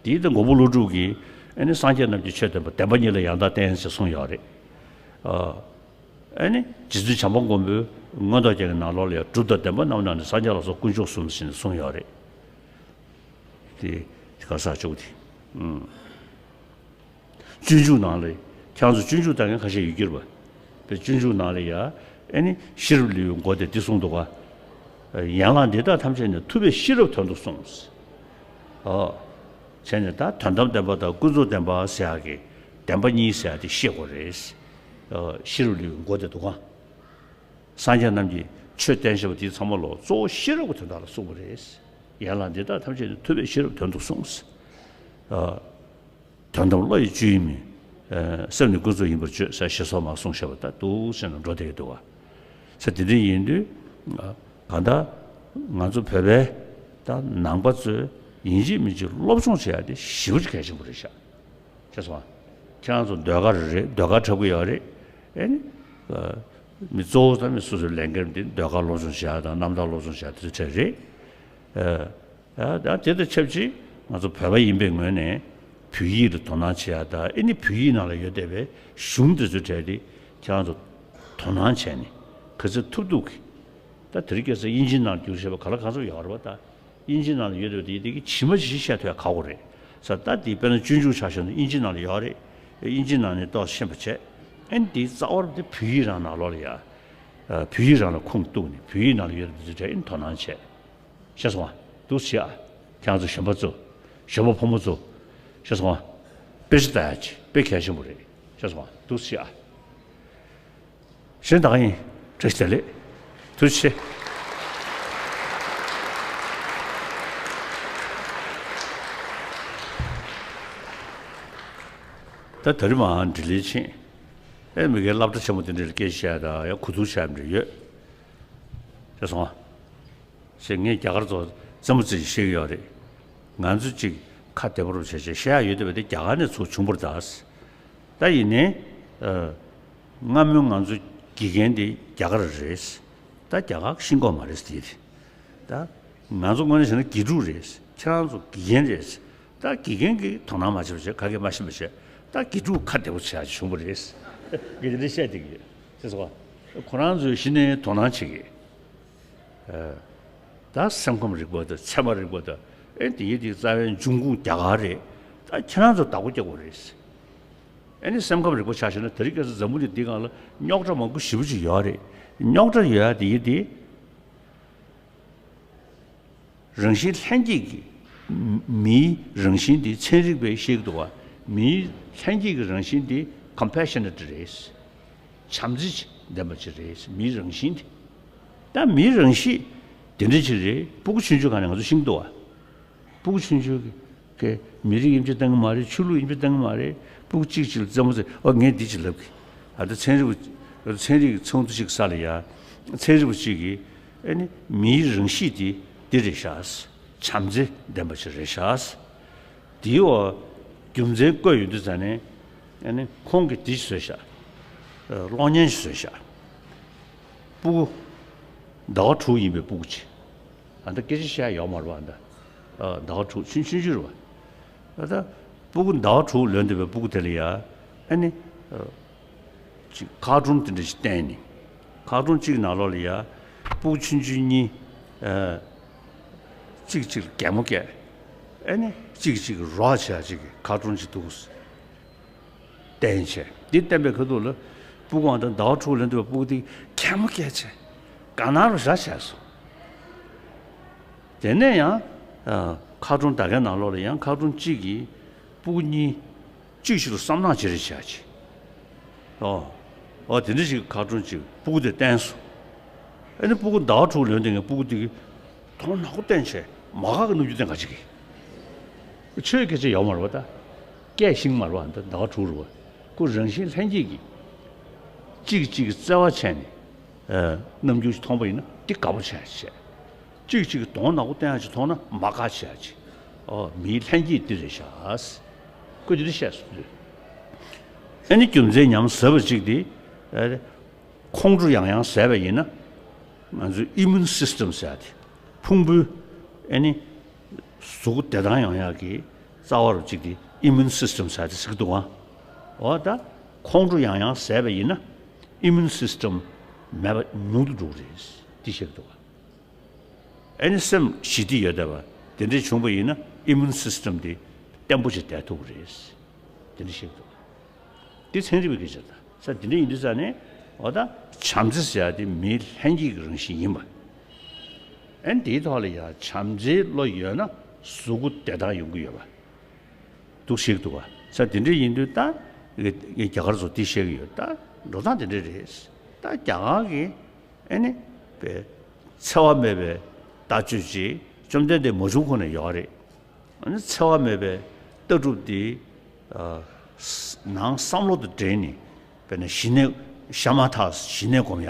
དེའི་སྟེང་མགོན་པོ་ཀླུ་སྒྲུབ་ཀྱིས་ཨེ་ནི་སངས་རྒྱས་རྣམས་ཀྱི་ཆོས་བསྟན་པ་བདེན་པ་གཉིས་ལ་ཡང་དག་བརྟེན་ཞེས་གསུངས་ཡོད་རེད། ཨ། ཨེ་ནི་རྗེ་བཙུན་བྱམས་པ་མགོན་པོའི་མངོན་རྟོགས་རྒྱན་གྱི་ནང་ལོགས་ལ་ཡང་གྲུབ་དང་བདེན་པ་རྣམས་ནང་ནས་སངས་རྒྱས་ལ་སོགས་དཀོན་མཆོག་གསུམ་ཞེས་ནས་གསུངས་ཡོད་རེད། དེ་ག་ས་བཅུག་དེ། ཨུམ། སྤྱོད་འཇུག་ནང་ལ། ཁྱེད་རང་ཚོ་སྤྱོད་འཇུག་ལྟ་མཁན་ཁ་ཤས་ཡོད་ཀྱི་རེད་པ། དཔེ་སྤྱོད་འཇུག་ནང་ལ་ཡ། ཨེ་ནི་ཤེས་རབ་ལེའུའི་མགོ་དེ་འདི་གསུངས་འདུག་ག། ཡན་ལག་འདི་དག་ཐམས་ཅད་ནི་ཐུབ་པས་ཤེས་རབ་དོན་དུ་གསུངས། ཨོ། བྱས་ནས་ད་དོན་དམ་བདེན་པ་དང་ཀུན་རྫོབ་བདེན་པ་ཟེར་ཡག་གི་བདེན་པ་གཉིས་ཟེར་ཡག་དེ་ཤེས་དགོས་རེད། ཨོ། ཤེས་རབ་ལེའུའི་མགོ་དེ་འདུག་ག། སངས་རྒྱས་རྣམས་ཀྱིས་ཆོས་བསྟན་བཞག་པ་དེ་ཚང་མ་ལོ་གཙོ་བོ་ཤེས་རབ་ཀྱི་དོན་དག་ལ་གསུངས་པ་རེད། ཡན་ལག་འདི་དག་ཐམས་ཅད་ནི་ཐུབ་པས་ཤེས་རབ་དོན་དུ་གསུངས། ཨོ། དོན་དམ་བློ་ཡི་བཅུད་ཡིན་མིན། ཨ། སེམས་ནི་ཀུན་རྫོབ་ཡིན་པར་བརྗོད་ཟེར་ཞེས་སོགས་མར་གསུངས་བཞག་པ་ལྟར་འདུག་ཟེར་ནས་འགྲོ་བསྡད་ཀྱི་འདུག་བ། ཟེར་དེ་འདྲ་ཡིན་དུས། ཨ། གང་ལྟར་ང་ཚོ་བོད་པའི་ད་ནང་པ་ཚོས་ཡིན་གཅིག་མིན་གཅིག་སློབ་སྦྱོང་བྱེད་ཡ་དེ་ཞེ་པོ་ཅིག་གལ་ཆེན་པོ་རེད་ཤག། ཤེས་སོང་ང་། ཁྱེད་རང་ཚོ་ཟློས་གར་རེད། ཟློས་གར་འཁྲབ་ཀྱི་ཡོད་རེད། ཨེ་ནི། ཨ། མི་གཙོ་བོ་དང་མི་སོ་སོའི་ལས་འགན་དེ་ཟློས་གར་སློབ་སྦྱོང་བྱེད་ཡ་དང་རྣམ་ཐར་སློབ་སྦྱོང་བྱེད་ཡ་དེ་ཚོ་གྲས་རེད། ཨ། ཡང་དེ་དང་ཆབས་ཅིག་ང་ཚོ་བོད་པ་ཡིན་པའི་ངོས་ནས་བོད་ཡིག་ལ་དོ་སྣང་བྱེད་ཡ་དང་། ཨེ་ནི་བོད་ཡིག་ནང་ལ་ཡོད་བསྡད་པའི་གཞུང་དེ་ཚོའི་གྲས་དེ་ཁྱེད་རང་ཚོ་དོ་སྣང་བྱས་ནས་ག་ཚོད་ཐུབ་ཐུབ་ཀྱིས། ད་དེ་རིང་ཁ་སང་དབྱིན་ཇིའི་ནང་བསྒྱུར་བྱས་པ་ག་ལ་གང་འཚམ་ཡོད་རེད་པ། ད་དབྱིན་ཇིའི་ནང་ལ་ཡོད་བསྡད་པ་དེ་དེ་གི་ཇི་མ་ཇི་བཞིན་བཤད་ཐུབ་ཡ་ཁག་པོ་རེད་ཟེར། ད་དེ་དཔེར་ན་སྤྱོད་འཇུག་ཆ་བཞག་ན་དབྱིན་ཇིའི་ནང་ལ་ཡོད་རེད། དབྱིན་ཇིའི་ནང་ནས་ཏོག་ཙམ་ཤེས་པ་བྱས། ཨེ་ནི་དེའི་རྩ་བར་དེ་བོད་ཡིག་རང་ནང་ལོགས་ལ་ཡ། ཨ། བོད་ཡིག་རང་ལ་ཁུངས་གཏུགས་ནས་བོད་ཡིག་ནང་ལ་ཡོད་བསྡད་པ་དེ་ཚོའི་གྲས་ཨེ་ནི་དོ་སྣང་བྱས། ཤེས་སོང་ང་། འདུག་སེ་བྱེད་ཨ། ཁྱེད་རང་ཚོ་གཞོན་པ་ཚོ། གཞོན་པ་ཕོ་མོ་ཚོ། ཤེས་སོང་ང་། དཔེ་ཆ་ལྟ་ཡག་ཅིག་དཔེ་གལ་ཆེན་པོ་རེད། ཤེས་སོང་ང་། འདུག་སེ་བྱེད་ཨ། གཞན་ད་ག་ཡིན། བཀྲ་ཤིས་བདེ་ལེགས། ཐུགས་རྗེ་ཆེ། ད་དེ་རིང་མར་འབྲི་ལེན་ཕྱིན། ཨེ། མི་སྒེར་སློབ་གྲྭ་ཆེན་མོ་དེ་འདྲ་ལ་སྐད་ཆ་བཤད་ཡ་དང་ཡང་གོ་བསྡུར་བྱས་པ་འདྲ་ཡོད། ཤེས་སོང་ང་། ཞེས་ངས་རྒྱ་གར་ཚོ་རྩེད་མོ་རྩེ་ཞིག་བཤད་ཀྱི་ཡོད་རེད། ང་ཚོ་གཅིག་ཁ་བདེ་པོ་རུ་བྱས་བྱས་བཤད་ཡ་ཡོད་བསྡད་པ་དེ་རྒྱ་གར་ནས་ཚུར་བྱུང་བ་རེད་ད། ད་ཡིན་ནའི། ཨ། སྔ་མོའི་ང་ཚོ་དགེ་རྒན་དེ་རྒྱ་གར་རེད། ད་རྒྱ་གར་ཤེས་ཀྱི་ཡོད་མ་རེད་དེ། ད་ང་ཚོ་དངོས་གནས་བྱས་ན་དགེ་ཕྲུག་རེད། ཁྱེད་རང་ཚོ་དགེ་རྒན་རེད། ད་དགེ་རྒན་གྱིས་དོ་སྣང་མ་བྱས་པ་བྱས། ག་གེ་མ་ཤེས་པ་བྱས། ད་དགེ་ཕྲུག་ཁ་བདེ་པོ་བྱས་བྱུང་བ་རེད། ངས་དེ་འདྲ་བཤད་བསྡད་ཀྱི་ཡོད། ཤེས་སོང་ང་། ཁོ་རང་ཚོས་གཞི་ནས་དོ་སྣང་བྱེད་ཀྱི། ཨ། ད་སེམས་ཁམས་རིག་པ་དང་ཚད་མ་རིག་པ་དང་། ཨེ། དེ་ཡི་དེའི་རྩ་བའི་འབྱུང་ཁུངས་རྒྱ་གར་རེད། ད་ཁྱེད་རང་ཚོ་བདག་པོ་རྒྱག་དགོས་རེད། ཨེ་ནི་སེམས་ཁམས་རིག་པ་ཆ་བཞག་ན་དེ་རིང་ཁ་སང་འཛམ་བུ་གླིང་འདིའི་སྒང་ལ་རྙོག་དྲ་མང་པོ་ཞེ་པོ་ཅིག་ཡོད་རེད། རྙོག་དྲ་ཡོད་ཡ་དེ་ཡི་དེ། རང་བཞིན་ལྷན་སྐྱེས་ཀྱི། མིའི་རང་བཞིན་དེ་ཚན་རིག་པས་བཤད་ཀྱི་འདུག་བ། མིའི་ལྷན་སྐྱེས་ཀྱི་རང་བཞིན་དེ་compassionate རེད། བྱམས་བརྩེ་ལྡན་པ་ཅིག་རེད། མིའི་རང་བཞིན་དེ། ད་མིའི་རང་གཤིས་དེ་འདྲ་ཅིག་རེད། སྤུ་གུ་ཆུང་ཆུང་སྒང་ནས་ང་ཚོ་ཤེས་ཀྱི་འདུག་བ། སྤུ་གུ་ཆུང་ཆུང་གིས་མི་རིགས་དབྱེ་འབྱེད་གཏོང་གི་མ་རེད། ཆོས་ལུགས་དབྱེ་འབྱེད་གཏོང་གི་མ་རེད། སྤུ་གུ་གཅིག་གཅིག་ལ་རྩེད་མོ་རྩེ། ཨོ། ངས་འདི་ཅིག་ལབ་གི། ཨ། ད་ཚན་རིག་པ། ཚན་རིག་ཚོགས་འདུ་ཅིག་ས་ལ་ཡ། ཚན་རིག་པ་གཅིག་གིས། ཨེ་ནི་མིའི་རང་གཤིས་དེ་འདི་རེད་ཤག། བྱམས་བརྩེ་ལྡན་པ་ཞིག་རེད་ཤག། དེའི་འོག་རྒྱུ་མཚན་བཀོད་ཡོང་དུས་ཙ་ནས། ཨེ་ནི་ཁོང་གིས་འདི་ཞིག་བཟོས་ཤག། ཨ། གློག་བརྙན་ཞིག་བཟོས་ཤག། སྤུ་གུ་ཟླ་བ་དྲུག་ཡིན་པའི་སྤུ་གུ་ཅིག། ཨ། ད་སྐད་ཆ་བཤད་ཡ་ཡོད་མ་རེད་པ། ཨ། ད། ཨ། ཟླ་བ་དྲུག་ཆུང་ཆུང་ཆུང་རེད་པ། ཨ། ད་སྤུ་གུ་ཟླ་བ་དྲུག་ལོན་བསྡད་པའི་སྤུ་གུ་དེ་ལ་ཡ། ཨ་ནི། ཨ། ཅིག་ཁ་ཊུན་དེ་འདྲ་ཞིག་བསྟན་ནས། ཁ་ཊུན་གཅིག་ནང་ལོགས་ལ་ཡ། སྤུ་གུ་ཆུང་ཆུང་གཉིས། ཨ། གཅིག་གཅིག་ལ་གད་མོ་བགད། ཨ་ནི་གཅིག་གཅིག་རོགས་བྱེད་ཡ་ཅིག་གི་ཁ་ཊུན་ཅིག་འདུག། བསྟན་བྱས། འདི་བསྟན་པའི་ཁ་ཐུག་ལ། སྤུ་གུའང་ད་ཟླ་བ་དྲུག་ལོན་བསྡད་པའི་སྤུ་གུ་དེ་གད་མོ་བགད་བྱས། དགའ་སྣང་རུ་ར་བྱས་སོང་། དེ་ནས་ཡང་། ཨ། ཁ་ཊུན་ད་གའི་ནང་ལོགས་ལ་ཡང་ཁ་ཊུན་གཅིག་གིས་སྤུ་གུ་གཉིས་གཅིག་ཤོས་ལ་བསམ་གནག་བྱེད་རེས་བྱས་བྱས། ཨོ། ཨོ། དེ་འདྲ་ཞིག་གི་ཁ་ཊུན་ཅིག་སྤུ་གུ་དེ་བསྟན་སོང་། ཨ་ནི་སྤུ་གུ་ཟླ་བ་དྲུག་ལོན་བསྡད་མཁན་སྤུ་གུ་དེ་གིས་མཐོང་ནག་པོ་བསྟན་བྱས། མ་དགའ་གི་རྣམ་འགྱུར་བསྟན་ག་ཅིག་གིས། ཆོས་སྐད་ཆ་ཡོད་མ་རེད་པ། ད་སྐད་ཤེས་མ་རེད་པ། ད་ཟླ་བ་དྲུག་རེད་པ། ཁོ་རང་བཞིན་ལྷན་སྐྱེས་ཀྱི། གཅིག་གིས་གཅིག་གི་བརྩེ་བ་བྱས་ནས་ཨ་རྣམ་འགྱུར་ཞིག་མཐོང་པ་ཡིན་ན་འདི་དགའ་པོ་བྱས་བྱས། གཅིག་གིས་གཅིག་གི་གདོང་ནག་པོ་བསྟན་ཡག་ཅིག་མཐོང་ན་མ་དགའ་བྱས་ཡག་ཅིག་ཨོ་མིའི་ལྷན་སྐྱེས་འདི་རེད་ཤག་ཁོས་འདི་འདྲ་བཤད་སོང་། ཨ་ནི་རྒྱུ་མཚན་ཉམས་ཟབ་པ་གཅིག་དེ་ཨ་ཁོང་ཁྲོ་ཡང་ཡང་ཟ་བ་ཡིན་ན་ང་ཚོའི་ཨི་མུན་སིས་ཊམ་ཟེར་ཡག་དེ་ཕུང་པོའི་ཨ་ནི་གཟུགས་པོ་བདེ་ཐང་ཡོང་ཡག་གི་རྩ་བ་རུ་གཅིག་དེ་ཨི་མུན་སིས་ཊམ་ཟེར་ཡག་དེ་ཟེར་གྱི་འདུག་ག་འོ་ད་ཁོང་ཁྲོ་ཡང་ཡང་ཟ་བ་ཡིན་ན་ཨི་མུན་སིས་ཊམ་མེད་པ་ཉུང་དུ་འགྲོ་གི་རེད། འདི་བཤད་ཀྱི་འདུག་ག་ཨ་ནི་སེམས་ཞི་བདེ་ཡོད་བསྡད་པ་དེ་འདྲས་བྱུང་བ་ཡིན་ན་ཨི་མུན་སིས་ཊམ་དེ་བརྟན་པོ་ཞིག་བསྡད་ཐུབ་ཀྱི་རེད། དེ་འདྲས་བཤད་ཀྱི་འདུག་འདི་ཚན་རིག་པའི་སྐད་ཆ་དང་ས་དེ་འདྲས་ཡིན་དུས་ས་ནས་འོ་ད་བྱམས་བརྩེ་ཟེར་ཡག་དེ་མིའི་ལྷན་སྐྱེས་ཀྱི་རང་བཞིན་ཡིན་པ། ཨ་ནི་དེའི་ཐོག་ལ་ཡང་བྱམས་བརྩེའི་བློ་ཡོད་ན་གཟུགས་པོ་བདེ་ཐང་ཡོང་གི་ཡོད་པ། འདུག་བཤད་ཀྱི་འདུག་ག་ས་དེ་འདྲས་ཡིན་དུས་ད་ངས་རྒྱ་གར་ཚོ་འདི་བཤད་ཀྱི་ཡོད་ད་འགྲོ་སྟངས་དེ་འདྲས་རེད། ད་རྒྱ་གར་གྱི་ཨ་ནི་པའི་འཚེ་བ་མེད་པའི་ལྟ་སྤྱོད་ཅིག་བཅོམ་ལྡན་འདས་མ་བྱུང་གོང་ནས་ཡོད་རེད། ཨ་ནི་འཚེ་བ་མེད་པའི་ལྟ་གྲུབ་འདི་ཨ་ནང་བསམ་བློ་དང་འབྲེལ་ནས་དཔེར་ན་ཞི་གནས་ཤ་མ་ཐག་ཞི་གནས་སྒོམ་ཡག་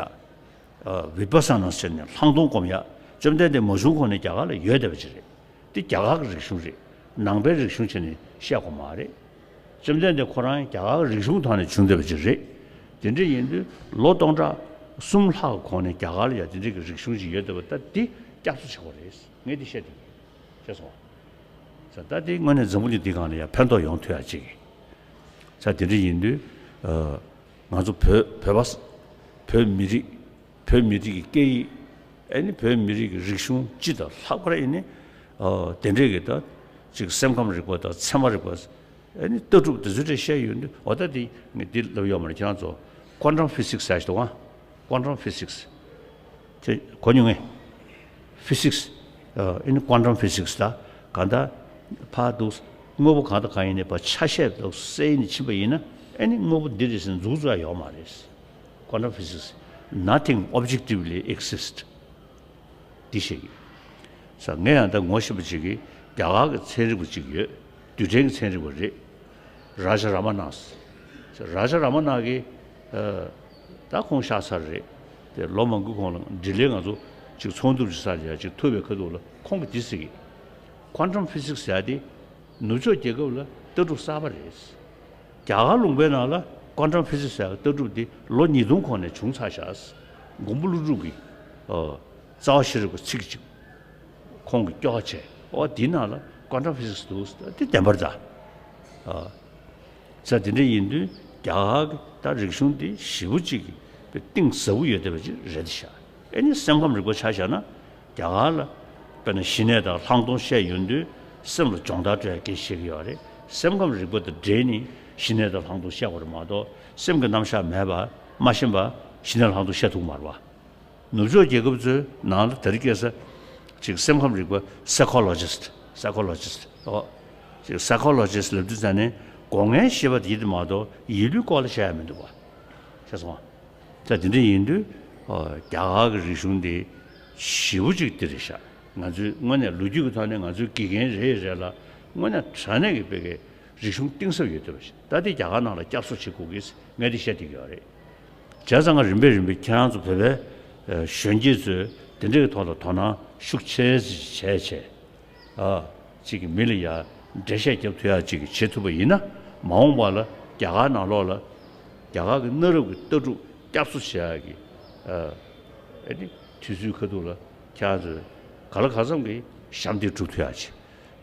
ཨ་བི་པ་ས་ན་ཟེར་ནས་ལྷག་མཐོང་སྒོམ་ཡག་བཅོམ་ལྡན་འདས་མ་བྱུང་གོང་ནས་རྒྱ་གར་ལ་ཡོད་བསྡད་པ་ཅིག་རེད། འདི་རྒྱ་གར་གྱི་རིག་གཞུང་རེད། ནང་པའི་རིག་གཞུང་བྱས་ནས་བཤད་དགོས་མ་རེད། བཅོམ་ལྡན་འདས་ཁོ་རང་རྒྱ་གར་གྱི་རིག་གཞུང་ཐོག་ནས་བྱུང་བསྡད་པ་ཅིག་རེད། དེ་འདྲ་ཡིན་དུས་ལོ་སྟོང་ཕྲག་གསུམ་ལྷག་གི་གོང་ནས་རྒྱ་གར་ལ་ཡང་དེ་འདྲ་གི་རིག་གཞུང་ཅིག་ཡོད་བསྡད་པ་ད་འདི་སྐྱབས་གསོ་བྱེད་དགོས་རེད། ངས་འདི་བཤད་དེ་བཤད་སོང་བ། ད་འདི་དངོས་གནས་འཛམ་བུ་གླིང་འདི་སྒང་ལ་ཡང་ཕན་ཐོགས་ཡོང་ཐུབ་ཡག་ཅིག་ས་དེ་འདྲ་ཡིན་དུས་ཨ་ང་ཚོ་བོད་བོད་པ་བོད་མི་རིགས་བོད་མི་རིགས་ཀྱི་སྐད་ཡིག་ཨ་ནི་བོད་མི་རིགས་ཀྱི་རིག་གཞུང་སྤྱི་དང་ལྷག་པར་ཨ་ནི་ཨ་དེ་འདྲས་ཀྱི་ད་ཅིག་སེམས་ཁམས་རིག་པ་དང་ཚད་མ་རིག་པ་ཨ་ནི་ལྟ་གྲུབ་དེ་ཚོ་འདྲ་བཤད་ཡོང་དུས་འོ་ད་དེ་ངས་འདི་ལབ་ཡོད་མ་རེད། ཁྱེད་རང་ཚོ་ཀོན་ཊམ་ཕི་སིག་སི་ཟེར་ཞིག་འདུག་ཨ། ཀོན་ཊམ་ཕི་སིག་སི་དེ་གོ་མྱོང་ངས། ཕི་སིག་སི་ཨ་ཨ་ནི་ཀོན་ཊམ་ཕི་སིག་སི་ད་གང་ལྟར་ཕར་འདུག་དངོས་པོ་གང་དང་གང་ཡིན་ནའི་ཕར་ཆ་ཤས་དང་གསལ་ནས་ཕྱིན་པ་ཡིན་ན་ཨ་ནི་དངོས་པོ་འདི་རེད་ཟེར་འཛུགས་ཚུགས་ཡག་ཡོད་མ་རེད། Quantum physics, nothing objectively exists. འདི་ཞིག་ས་ངས་ཡང་ད་ངོ་ཤེས་པ་ཅིག་གིས་རྒྱ་གར་གྱི་ཚན་རིག་པ་ཅིག་ཡོད། རྡུལ་ཕྲན་གྱི་ཚན་རིག་པ་རེད། རཱ་ཇ་ར་མ་ན། རཱ་ཇ་ར་མ་ན་གིས་ཨ་ད་ཁོང་གཤགས་ཚར་རེད། དེ་ལོ་མང་པོའི་གོང་ལ་འབྲི་ལེ་ང་ཚོ་ཅིག་ཚོགས་འདུ་ཅིག་ས་ལ་ཡ་ཅིག་ཐུག་པའི་ཁ་ཐུག་ལ་ཁོང་གིས་འདི་ཟེར་གི། Quantum physics ཟེར་ཡ་དེ་ནུབ་ཕྱོགས་རྒྱལ་ཁབ་ལ་ལྟ་གྲུབ་གསར་པ་རེད། རྒྱ་གར་ལུང་པའི་ནང་ལ་Quantum physics ཟེར་ཡ་ལྟ་གྲུབ་འདི་ལོ་ཉིས་སྟོང་གོང་ནས་བྱུང་ཚར་ཤག་མགོན་པོ་ཀླུ་སྒྲུབ་ཀྱི་ཨ་རྩ་བ་ཤེས་རིག་པ་ཚིག་གཅིག་ཁོང་གིས་སྐྱོར་བ་བྱས། ཨོ་འདི་ནང་ལ་Quantum physics འདུག་འདི་བདེན་པར་གདའ། ཨ་ས་དེ་འདྲ་ཡིན་དུས་རྒྱ་གར་གྱི་ད་རིག་གཞུང་འདི་ཞེ་པོ་གཅིག་གི་གཏིང་ཟབ་པོ་ཡོད་བསྡད་པ་ཅིག་རེད་ཤག་ཨེ་ནི་སེམས་ཁམས་རིག་པ་ཆ་བཞག་ན་རྒྱ་གར་ལ་དཔེར་ན་ཞི་གནས་དང་ལྷག་མཐོང་བཤད་ཡོང་དུས་སེམས་ལ་སྦྱོང་བརྡར་སྤྲད་ཡ་སྐད་ཆ་བཤད་ཀྱི་ཡོད་རེད། སེམས་ཁམས་རིག་པ་དང་འབྲེལ་ནས་ཞི་གནས་དང་ལྷག་མཐོང་བཤད་དགོས་རེད་མ་གཏོགས་སེམས་ཀྱི་རྣམ་གཞག་མེད་པ་མ་ཤེས་པ་ཞི་གནས་ལྷག་མཐོང་བཤད་ཐུབ་ཀྱི་མ་རེད་བ། ནུབ་ཕྱོགས་རྒྱལ་ཁབ་ཚོའི་ནང་ལ་དེ་རིང་ཁ་སང་ཅིག་སེམས་ཁམས་རིག་པ་psychologist, psychologist ཨོ་ཅིག་psychologist ལབ་དུས་ཙང་ནས་སྒོ་ལྔའི་བཤད་པ་དེ་དེ་མ་གཏོགས་ཡིད་བློའི་སྐོར་ལ་བཤད་ཡ་མི་འདུག་བ། ཤེས་སོང་ང་། ད་དེ་འདྲ་ཡིན་དུས་ཨོ་རྒྱ་གར་གྱི་རིག་གཞུང་འདི་ཞེ་པོ་ཅིག་འདི་རེད་ཤག་ང་ཚོའི་དངོས་གནས་ལོ་རྒྱུས་ཀྱི་ཐོག་ནས་ང་ཚོའི་དགེ་རྒན་རེད་རེད་ལ་དངོས་གནས་དྲང་གནས་ཀྱི་དཔེ་གི་རིག་གཞུང་གཏིང་ཟབ་ཡོད་བསྡད་པ་ཞིག་ད་དེ་རྒྱ་གར་ནང་ལ་བསྐྱར་གསོ་བྱེད་དགོས་ཀྱི་ངས་དེ་བཤད་བསྡད་ཀྱི་ཡོད་རེད། བྱས་ཙང་ང་རིམ་པས་རིམ་པས་ཁྱེད་རང་ཚོ་བོད་པའི་ཨ་གཞོན་སྐྱེས་ཚོས་དེ་འདྲའི་ཐོག་ལ་དོ་སྣང་ཤུགས་ཆེ་ཙམ་བྱས་བྱས་ཨ་ཅིག་གི་མི་ལ་ཡ་འགྲེལ་བཤད་རྒྱབ་ཐུབ་ཡ་ཅིག་གི་བྱེད་ཐུབ་པ་ཡིན་ན་མ་འོངས་པ་ལ་རྒྱ་གར་ནང་ལོགས་ལ་རྒྱ་གར་གྱི་གནའ་རབས་ཀྱི་ལྟ་གྲུབ་བསྐྱར་གསོ་བྱེད་ཡ་གི་ཨ་ཨ་ནི་དུས་ཚོད་ཁ་ཐུག་ལ་ཁྱེད་རང་ཚོས་ག་ལ་གང་འཚམ་གྱི་ཞབས་འདེགས་སྒྲུབ་ཐུབ་ཡ་ཅིག་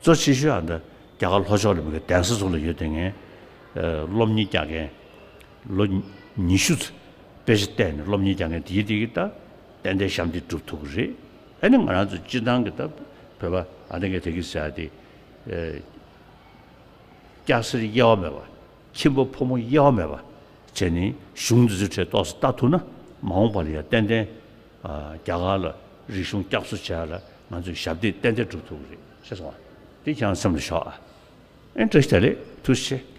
གཙོ་ཆེ་ཤོས་ཨ་ནི་རྒྱ་གར་ལྷོ་ཕྱོགས་ལ་མི་གི་གདན་ས་ཚོ་ལ་ཡོད་དེ་ངས་སློབ་གཉེར་རྒྱག་མཁན་ལོ་ཉི་ཤུ་དཔེ་ཆ་བལྟས་ནས་སློབ་གཉེར་རྒྱག་མཁན་དེའི་དེ་གི་ད་ཏན་ཏན་ཞབས་འདེགས་སྒྲུབ་ཐུབ་ཀྱི་རེད། ཨ་ནི་ང་རང་ཚོ་སྤྱི་བཏང་གི་ད་བོད་པ་ཨ་ནི་ངས་དེ་གི་ཟེར་ཡ་དེ་སྐྱ་སེར་དབྱེ་བ་མེད་པ་ཁྱིམ་པ་ཕོ་མོ་དབྱེ་བ་མེད་པ་བྱས་ནས་གཞུང་འདི་ཚོའི་གྲས་ཏོག་ཙམ་ལྟ་ཐུབ་ན་མ་འོངས་པ་ལ་ཡང་ཏན་ཏན་རྒྱ་གར་ལ་རིག་གཞུང་བསྐྱར་གསོ་བྱེད་ཡ་ལ་ང་ཚོས་ཞབས་འདེགས་ཏན་ཏན་སྒྲུབ་ཐུབ་ཀྱི་རེད་ཤེས་སོང་ང་། འདི་ཁྱེད་རང་སེམས་ལ་ཞོག་ཨ། ཨེ་བཀྲ་ཤིས་བདེ་ལེགས། ཐུགས་རྗེ་ཆེ།